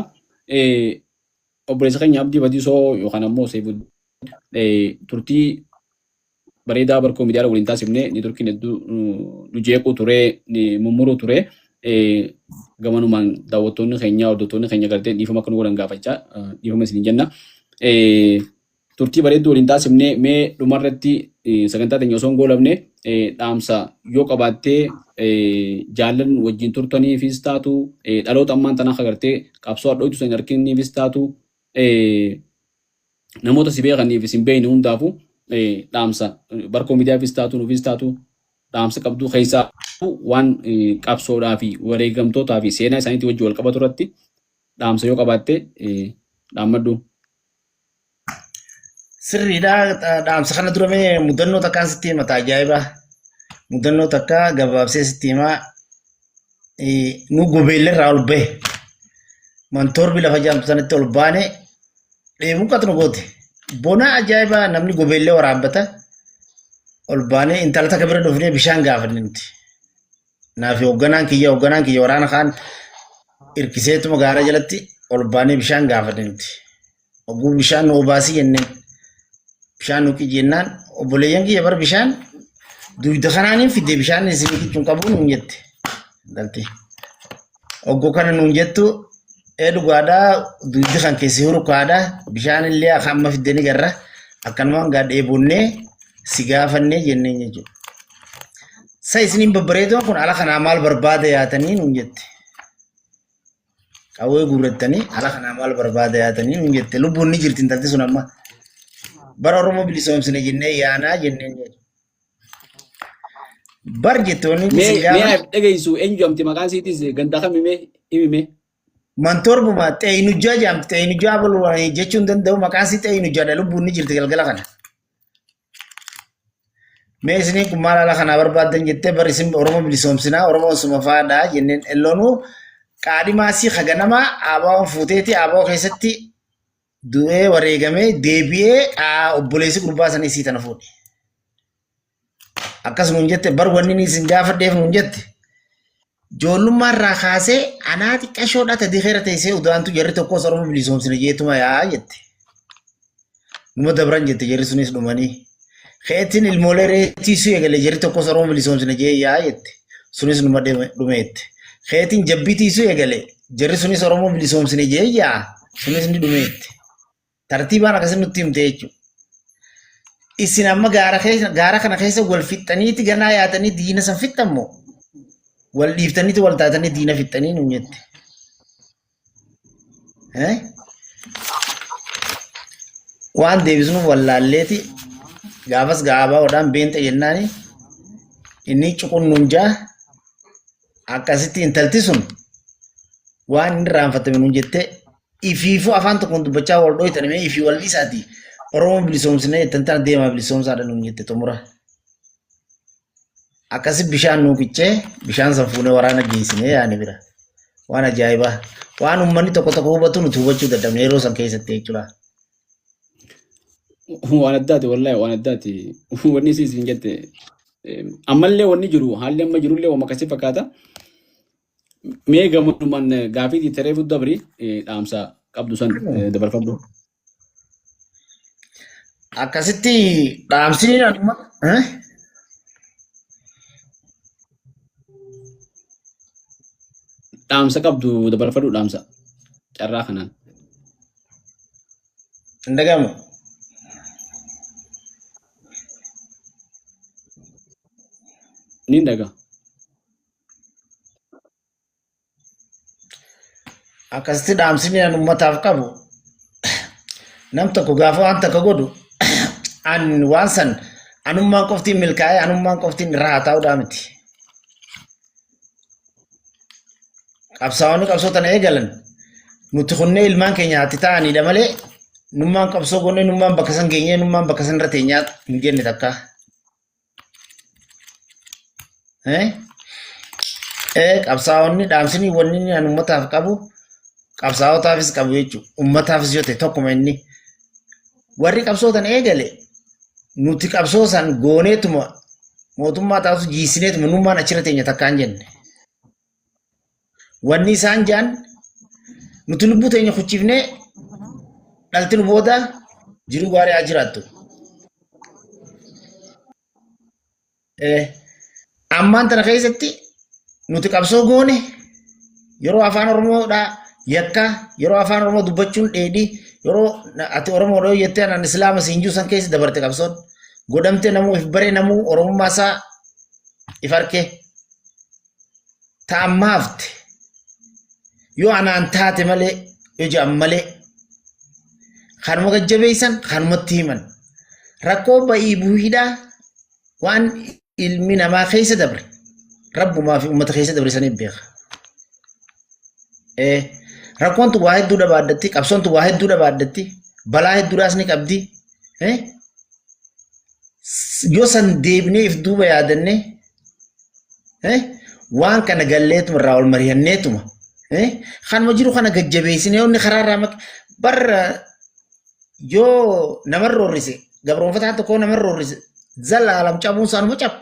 Obboleessa keenya Abdii Badiisoo yookaan ammoo Seefuu turtii bareedaa Barkoo Miidiyaa waliin taasifne neetworkiin hedduu nu jeequu ture mummuruu ture. Gamanumaan daawwattoonni keenya hordoftoonni keenya gartee dhiifama akka nu godhan gaafachaa dhiifama isiniin jenna. Turtii bareedduu waliin taasifne mee dhumarratti sagantaa teenya osoo hin goolabne dhaamsa yoo qabaattee jaallan wajjin turtaniifis taatu dhaloota ammaan tanaa akka gartee qabsoo hadhooytu san hin arginiifis taatu namoota si beekaniif isin beekne hundaafu dhaamsa Barkoo Miidiyaafis taatu nuufis taatu dhaamsa qabduu keessaa waan qabsoodhaa fi wareegamtootaa fi seenaa isaaniitii wajjin wal qabatu irratti dhaamsa yoo qabaatte dhaammadhu. Sirriidha dhaamsa kana dura mee mudannoo takkaan sitti himata ajaa'ibaa. Mudannoo takka gabaabsee sitti himaa. Nu gobeelle irraa ol bahe. Mantoorbi lafa jaamtu sanatti ol baane dheebuu qatnu goote. Bona ajaa'ibaa namni gobeellee waraabbata. Ol baanee intala takka bira dhufnee bishaan gaafanne nuti. Naafi hoogganaan kiyya waraana kaan hirkiseetuma gaara jalatti ol baanee bishaan gaafanne nuti. Oguu bishaan nu obaasii jenneen. Bishaan nu qiji jennaan obboleeyyan kiyya bar bishaan dugda kanaaniin fidde bishaan isin qichuun qabu nuun jette. Galtee. Oggoo kana nuun jettu ee dhugaadhaa dugdi kan keessi hurukaadha bishaan illee akka amma fidde ni garra akkanumaan gaa dheebonnee si gaafannee jenneen jechuudha. Sa isiniin babbareedoon kun ala kanaa maal barbaada yaatanii nuun jette. Qawwee guurrattanii ala kanaa maal barbaada yaatanii nuun jette. Lubbuun ni jirti intalti sun amma. Bara Oromoo bilisoomsine jennee yaanaa jenneen jechuudha. Bar jette wanni Mee isin mee gaafa dhageessu eenyu jedhamti maqaan isiitis ganda kami mee himi mee. Mantorbuma xeeyinujjaa jedhamti. Xeeyinujjaa balu jechuun danda'u maqaan isii xeeyinujjaadha. Lubbuun ni jirti galgala kana. Mee isiniin kun maal ala kanaa barbaaddan jettee bar isin Oromoo bilisoomsinaa Oromoon suma faadhaa jenneen elloonuu qaadhimaa sii haganamaa ABO'n fuuteeti ABO keessatti du'ee wareegamee deebi'ee obboleessi gurbaa sanii sii tana fuudhe. Akkas nuun jette bar wanni inni isin gaafadheef nuun jette. Ijoollummaa irraa kaasee anaa xiqqashoodha ta dikeera teessee udaantu jarri tokkos Oromoo bilisoomsina jeetuma yaa jette. Numa dabran jette jarri sunis dhumanii. Keetiin ilmoolee reetiisuu eegale jarri tokkos Oromoo bilisoomsina jee yaa jette. Sunis numa dhumeette. Keetiin jabbii tiisuu eegale. Jarri sunis Oromoo bilisoomsine jee yaa sunis ni dhumeette. Tartiibaan akkasii nutti himte jechuudha. Isin amma gaara keessa gaara kana keessa wal fixxaniiti ganaa yaatanii diina san fixxan moo wal dhiiftaniiti wal taatanii diina fixxanii nuun jette. Eh? Waan deebisnuuf wallaalleeti gaafas gaabaa beenta jennaani inni cuqunnuun jaa akkasitti intalti sun waan inni irraanfatame nuun jettee ifiifuu afaan tokkoon dubbachaa wal dhooytan mee ifii wal dhiisaati Oromoo bilisoomsinee jettan tana deemaa bilisoomsaadha nuun jette xumura. Akkasi bishaan nuu qiccee bishaan san fuunee waraana geessinee yaani bira. Waan ajaa'ibaa. Waan uummanni tokko tokko hubatu nuti hubachuu dadhabne yeroo san keessatti jechuudha. Waan addaati wallahi, waan addaati. Wanni isin isin jette ammallee wanni jiru haalli amma jirullee waan akkasii fakkaata. Mee gamumaan gaafii teree dabri dhaamsa qabdu san dabarfadhu. Akkasitti dhaamsini anuma eh? Dhaamsa qabdu dabarfadhu, dhaamsa carraa kanaan. Hin dhagahamu. Ni dhaga. Akkasitti dhaamsini an ummataaf qabu, nam tokko gaafa waan takka godhu an waan san anummaan qoftiin milkaa'ee anummaan qoftiin irraa haa taa'uudhaa miti. Qabsaa'onni qabsoo tana eegalan nuti kunnee ilmaan keenya haa ta'anidha malee nummaan qabsoo goonee nummaan bakka san geenyee nummaan bakka san irra teenyaa hin jenne takka. Eh? Qabsaa'onni dhaamsini wanni inni an ummataaf qabu qabsaa'otaafis qabu jechuudha. Ummataafis yoo ta'e tokkuma inni. Warri qabsoo tan eegale nuti qabsoo san gooneetuma mootummaa taasisu jiisineetuma nummaan achirra teenya takkaan jenne. Wanni isaan jaan nuti lubbuu teenya kuchifnee dhalti nu booda jiruu gaarii haa jiraattu. Ammaan tana keessatti nuti qabsoo goone yeroo afaan Oromoodhaa yakka, yeroo afaan Oromoo dubbachuun dheedhii, yeroo ati Oromoodha yoo jettee anaan Islaama siin jiru san keessa dabarte qabsoon godhamte, namuu if baree, namuu Oromummaa isaa if arke. Ta'ammaafte yoo anaan taate malee yoo jedhan malee kanuma gajjabeessan kanumatti himan rakkoo ba'ii buhiidhaa waan ilmi namaa keessa dabre rabbumaa fi uummata keessa dabre saniif beeka. Rakkoon tun waa hedduu dhabaaddatti, qabsoon tun waa hedduu dhabaaddatti, balaa hedduudhaas ni qabdi. Yoo san deebinee if duuba yaadannee waan kana galleetuma irraa ol mari'anneetuma kanuma jiru kana gajjabeessinee inni karaa irraa maq barra yoo namarra roorrise gabroonfataan tokko namarra roorrise zalaalam cabuun isaanuma caba.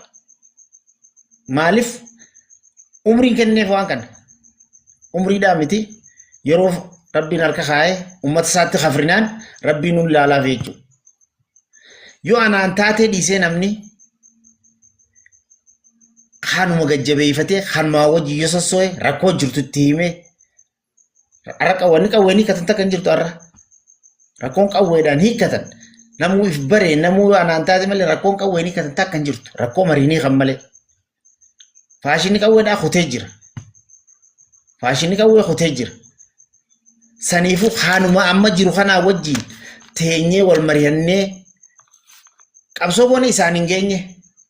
Maaliif umriin kenneef waan kana umriidhaa miti, yeroo rabbiin harka kaa'ee uummata isaatti kafrinaan rabbiin nun ilaalaaf jechuudha. Yoo anaan taatee dhiisee namni kanuma gajjabeeffatee kanumaa wajji yoo sosso'e rakkoo jirtu itti himee har'a qawwanni qawween hiikkatan takka hin jirtu. Har'a rakkoon qawweedhaan hiikkatan namuu if baree namuu yoo anaan taate malee rakkoon qawween hiikkatan takka hin jirtu, rakkoo mariinii kan malee. Faashinni qawweedhaa kutee jira. Faashinni qawwee kutee jira. Saniifuu kanuma amma jiru kanaa wajjin teenyee wal mari'annee qabsoo goone isaan hin geenye.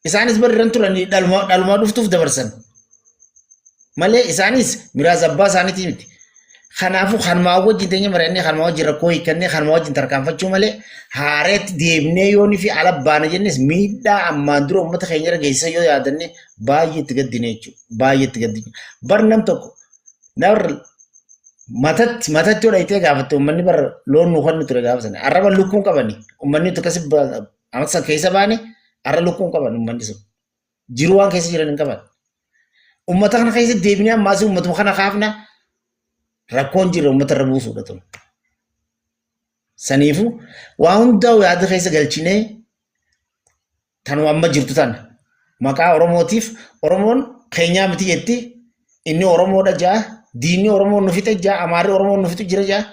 Isaanis bari irran turanii dhaluma dhuftuuf dabarsan. Malee isaanis miraas abbaa isaaniitii miti. Kanaafuu kanumaa wajjin teenyee mari'annee kanumaa wajjin rakkoo hiikkannee kanumaa wajjin tarkaanfachuu malee haareetti deebinee yoonii fi ala baana jennes miidhaa ammaan dura uummata keenya irra geessisan yoo yaadanne baay'ee itti gaddine jechuudha. Baay'ee itti gaddine. Bar nam tokko nar matatti matatti yoo dhayitee gaafatte uummanni bar loon nu kennu ture gaafa sana. Arraba lukkuun qabani. Uummanni nuti akkasi amata san keessa baane arra lukkuun qaban uummanni sun. Jiruu waan keessa jiran hin qaban. Uummata kana keessa deebinee ammaas uummatuma kana kaafna rakkoon jirre uummata irra buusuudha tun. Saniifuu waa hundaa yaada keessa galchinee tanuma amma jirtu tana maqaa Oromootiif Oromoon keenyaa miti jetti. Inni Oromoodha ja'a. Diinni Oromoo nu fixe ja'a. Amaarri Oromoo nu fixu jira ja'a.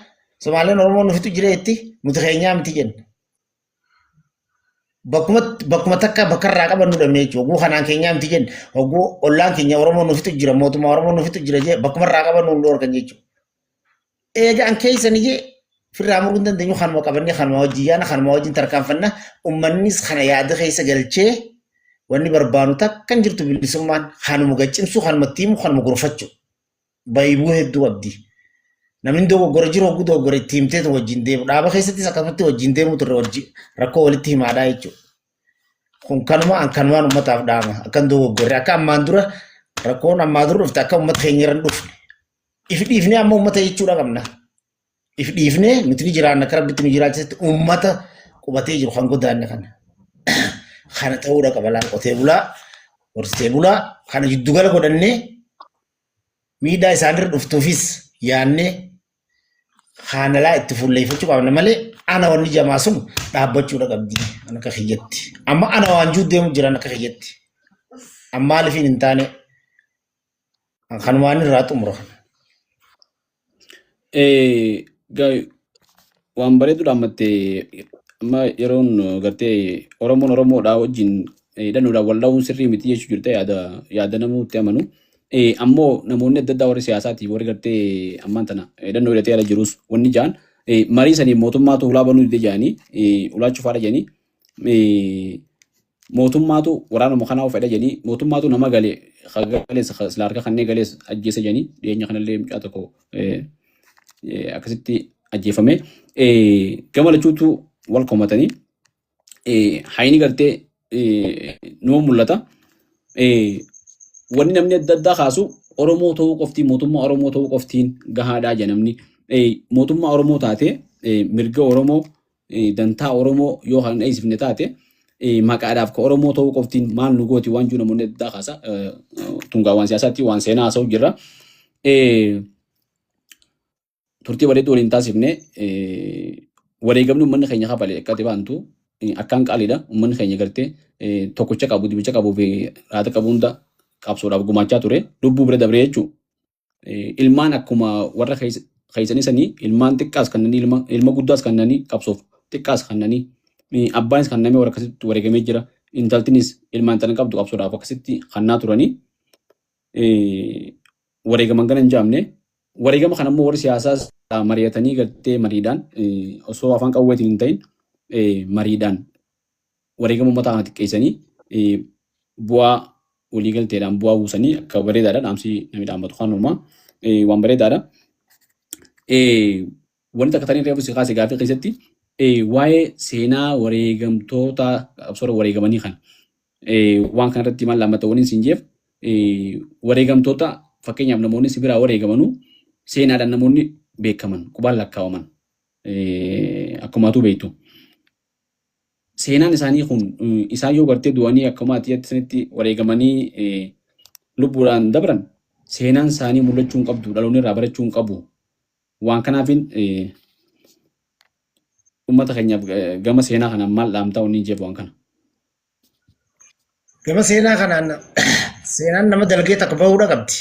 Somaaleen Oromoo nu fixu jira jetti. Nuti keenyaa miti jenna. Bakkuma bakkuma takka bakka irraa qabannu dhabne jechuudha. Hogguu kanaan keenyaa miti jenne. Hogguu ollaan keenya Oromoo nu fixu jira mootummaa Oromoo nu fixu jira jee bakkuma irraa qabannu nu dhoorkan jechuudha. Eega an keessani jee firraa muruu hin dandeenyu kanuma qabannee kanuma wajjin yaana kanuma wajjin tarkaanfanna ummannis kana yaada keessa galchee wanni barbaanu takka hin jirtu bilisummaan kanuma gaccimsuu kanuma itti himu kanuma gorfachuu baybuu hedduu qabdi. Namni dogoggora jiru hogguu dogoggora itti himteetu wajjin deemu dhaaba keessattis akkasumatti wajjin deemuu turre wajjin rakkoo walitti himaadhaa jechuudha. Kun kanuma an kanumaan ummataaf dhaama akka hin dogoggorre akka ammaan dura rakkoon ammaa dura dhufte akka ummata keenya irra hin dhufne. If dhiifnee amma ummata jechuudha qabna. If dhiifnee nuti ni jiraanna akka rabbitti nu jiraachisetti ummata qubatee jiru kan godaanne kana. Kana ta'uudha qaba laan qotee bulaa horsiisee bulaa kana jiddugala godhannee miidhaa isaanirra dhuftuufis yaannee haanalaa itti fuulleeffachuu qabna malee ana wanni jamaa sun dhaabbachuudha qabdi an akka kiyyatti. Amma ana waan jiru deemu jiran akka kiyyatti. Amma maaliif hin taane kanumaan irraa xumura kana. Waan bareedu dhaammatte amma yeroon gartee Oromoon Oromoodhaa wajjin hidhannoodhaan wal dha'uun sirrii miti jechuu jirte yaada yaada namooti amanu. Ammoo namoonni adda addaa warri siyaasaati warri gartee ammaan tana hidhannoo hidhatee ala jirus wanni ja'an marii sanii mootummaatu hulaa banuu dide jedhanii hulaa cufaadha jedhanii mootummaatu waraanuma kanaa fedha jedhanii mootummaatu nama gale galees sila harka kannee galees ajjeesa jedhanii dhiyeenya kanallee mucaa tokko akkasitti ajjeefame gama lachuutu wal komatanii hayni gartee numa mul'ata. Wanni namni adda addaa kaasu Oromoo ta'uu qoftiin mootummaa Oromoo ta'uu qoftiin gahaadhaa jedha namni. Mootummaa Oromoo taatee mirga Oromoo dantaa Oromoo yoo kan eegsifne taate maqaadhaaf ka Oromoo ta'uu qoftiin maal nu gooti waan jiru namoonni adda addaa kaasa. Tungaa waan siyaasaatti waan seenaa haasa'u jirra. Turtii bareedduu waliin taasifne wareegamni uummanni keenya kafale akka ati baantu akkaan qaaliidha. Uummanni keenya gartee tokkicha qabu dibicha qabuu fi raata qabu hunda qabsoodhaaf gumaachaa ture. Lubbuu bira dabree jechuudha. Ilmaan akkuma warra keessanii sanii ilmaan xiqqaas kannanii ilma guddaas kannanii qabsoof xiqqaas kannanii abbaanis kannamee warra akkasitti wareegamee jira. Intaltinis ilmaan tana qabdu qabsoodhaaf akkasitti kannaa turanii wareegaman kana hin jaamne. Wareegama kana immoo warri siyaasaas mari'atanii gartee mariidhaan osoo afaan qawweetiin hin ta'in mariidhaan wareegama uummataa kana xiqqeessanii bu'aa waliigalteedhaan bu'aa buusanii akka bareedaadha. Dhaamsi namni dhaammatu kanuma waan bareedaadha. Wanti takka tanii reefu si kaase gaafii keessatti waa'ee seenaa wareegamtoota qabsoora wareegamanii kana waan kana irratti maal dhaammata waliin siin jeef wareegamtoota fakkeenyaaf namoonni si biraa wareegamanuu seenaadhaan namoonni beekaman qubaan lakkaawaman akkuma atuu beektu. Seenaan isaanii kun isaan yoo gartee du'anii akkuma ati jette sanitti wareegamanii lubbuudhaan dabran seenaan isaanii mul'achuu hin qabdu dhaloonni irraa barachuu hin qabu. Waan kanaafin uummata keenyaaf gama seenaa kanaan maal dhaamtaa wanni jeef waan kana. Gama seenaa kanaan seenaan nama dalagee takka bahuudha qabdi.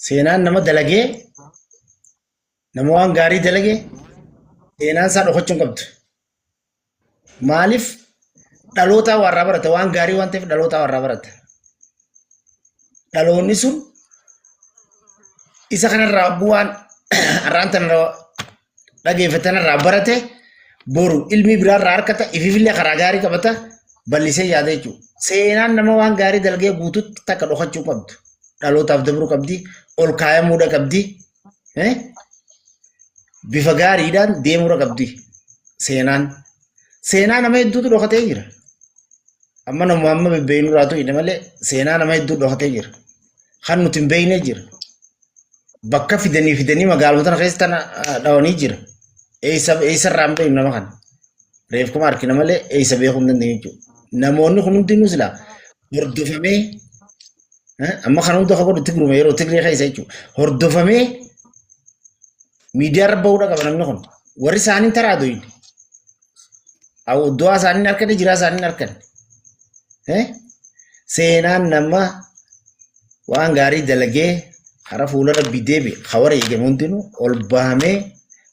Seenaan nama dalagee nama waan gaarii dalage seenaan isaa dhokachuu hin qabdu. Maaliif dhalootaa warraa barata waan gaarii waan ta'eef dhalootaa warraa barata. Dhaloonni sun isa kanarraa bu'aan har'aan tana dhageeffatanarraa barate boru ilmi biraarraa harkata ifiifillee karaa gaarii qabata bal'isee yaada jechuudha. Seenaan nama waan gaarii dalagee guututti takka dhokachuu qabdu. Dhalootaaf dabruu qabdi, ol kaayamuudha qabdi. Bifa gaariidhaan deemuudha qabdi seenaan. Seenaa nama hedduutu dhokatee jira. Amma nama amma bebbeeynu irraa tuqne malee seenaa nama hedduu dhokatee jira. Kan nuti hin beekne jira. Bakka fidanii fidanii magaalota tana keessa tana dhawanii jira. Eessa eessarraa hin beeknu nama kana. Reefkuma argina malee eessa beekuu hin dandeenyu jechuudha. Namoonni kun hundinuu silaa hordofamee amma kan hunda kan godhu Tigruma yeroo Tigree keessa jechuudha. Hordofamee miidiyaa irra bahuudha qaba namni kun. Warri isaanii taraa doyne. Du'aa isaanii hin arganne jiraa isaanii hin arganne. Seenaan nama Waan gaarii dalagee karaa fuula rabbii deebi ka wareegame hundinuu ol bahamee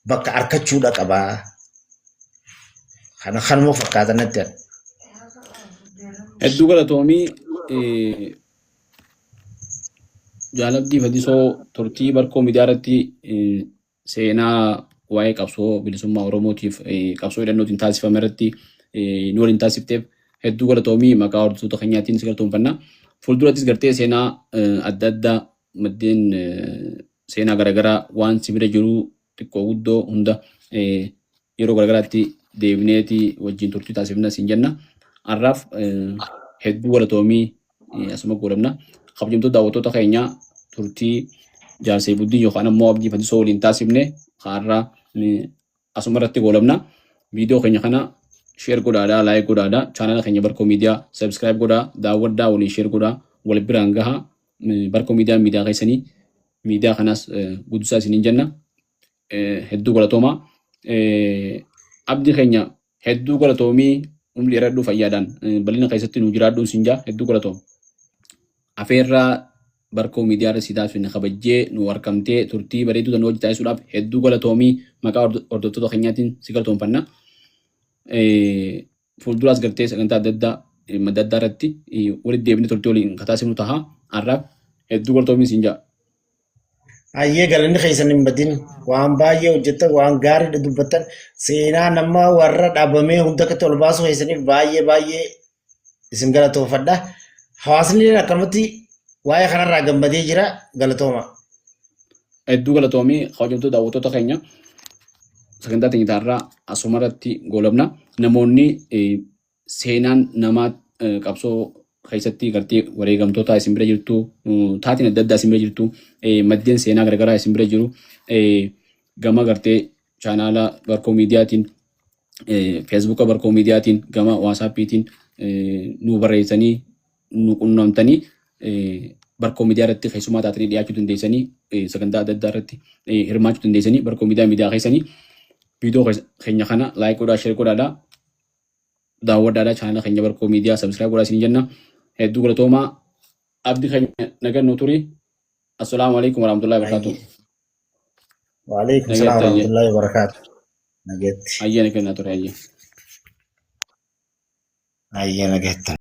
bakka arkachuudha qabaa. Kana kanuma fakkaata natti ani. Hedduu galatoomii Jaal Abdii Fadisoo turtii Barkoo Miidiyaa irratti seenaa waa'ee qabsoo bilisummaa Oromootiif qabsoo hidhannootiin taasifame irratti nu waliin taasifteef hedduu galatoomii maqaa hordoftoota keenyaatiin si galatoomfanna. Fuuldurattis gartee seenaa adda addaa maddeen seenaa garaagaraa waan si bira jiru xiqqoo guddoo hunda yeroo garaagaraatti deebineeti wajjin turtii taasifna siin jenna. Har'aaf hedduu galatoomii asuma goolabna. Kabajamtoota daawwattoota keenya turtii Jaal Seeyfuddiin yookaan ammoo Abdii Fadisoo waliin taasifne har'a asuma irratti goolabna. Viidiyoo keenya kana share godhaadhaa, like godhaadhaa, chaanala keenya Barkoo Miidiyaa subscribe godhaa, daawwadhaa, waliin share godhaa, wal biraan gahaa. Barkoo Miidiyaa miidiyaa keessanii miidiyaa kanaas guddisaa isiniin jenna. Hedduu galatoomaa. Abdii keenya hedduu galatoomii umrii dheeradhuu fayyaadhaan bal'ina keessatti nu jiraadhuun siin jaa hedduu galatoom. Afeerraa Barkoo Miidiyaa irra si taasifne kabajjee nu argamtee turtii bareedduu tan wajji taasisuudhaaf hedduu galatoomii maqaa hordoftoota keenyaatiin si galatoomfanna. Fuulduraas gartee sagantaa adda addaa madda addaa irratti walitti deebinee turtii waliin kan taasifnu taha. Har'aaf hedduu galatoomii siin jaa. Hayyee galanni keessan hin badin waan baay'ee hojjettan waan gaariidha dubbattan seenaa nama warra dhabamee hunda akkatti ol baasuu keessaniif baay'ee baay'ee isin galatoofadha. Hawaasni illee akkanumatti waa'ee kanarraa gammadee jira galatooma. Hedduu galatoomii kabajamtoota daawwattoota keenya sagantaa teenya taarraa asuma irratti goolabna. Namoonni seenaan namaa qabsoo keessatti gartee wareegamtoota isin bira jirtu taateen adda addaa isin bira jirtu maddeen seenaa garagaraa isin bira jiru gama gartee chaanaala Barkoo Miidiyaatiin feesbuuka Barkoo Miidiyaatiin gama waasaappiitiin nu barreessanii nu qunnamtanii Barkoo Miidiyaa irratti keessumaa taatanii dhiyaachuu dandeessanii sagantaa adda addaa irratti hirmaachuu dandeessanii Barkoo Miidiyaa miidiyaa keessanii viidiyoo keenya kana laayik godhaa sheer godhaadhaa daawwadhaadhaa chaanala keenya Barkoo Miidiyaa sabskiraayib godhaa isin jenna hedduu galatoomaa abdi keenya nagan nu turi assalaamu alaikum warahmatullahi wabarakatuh. Waalaikum salaam Nagaatti ayyee. warahmatullahi wabarakatuh. Nagaatti. Ayyee nagan na ture ayyee. Ayyee nagaatti.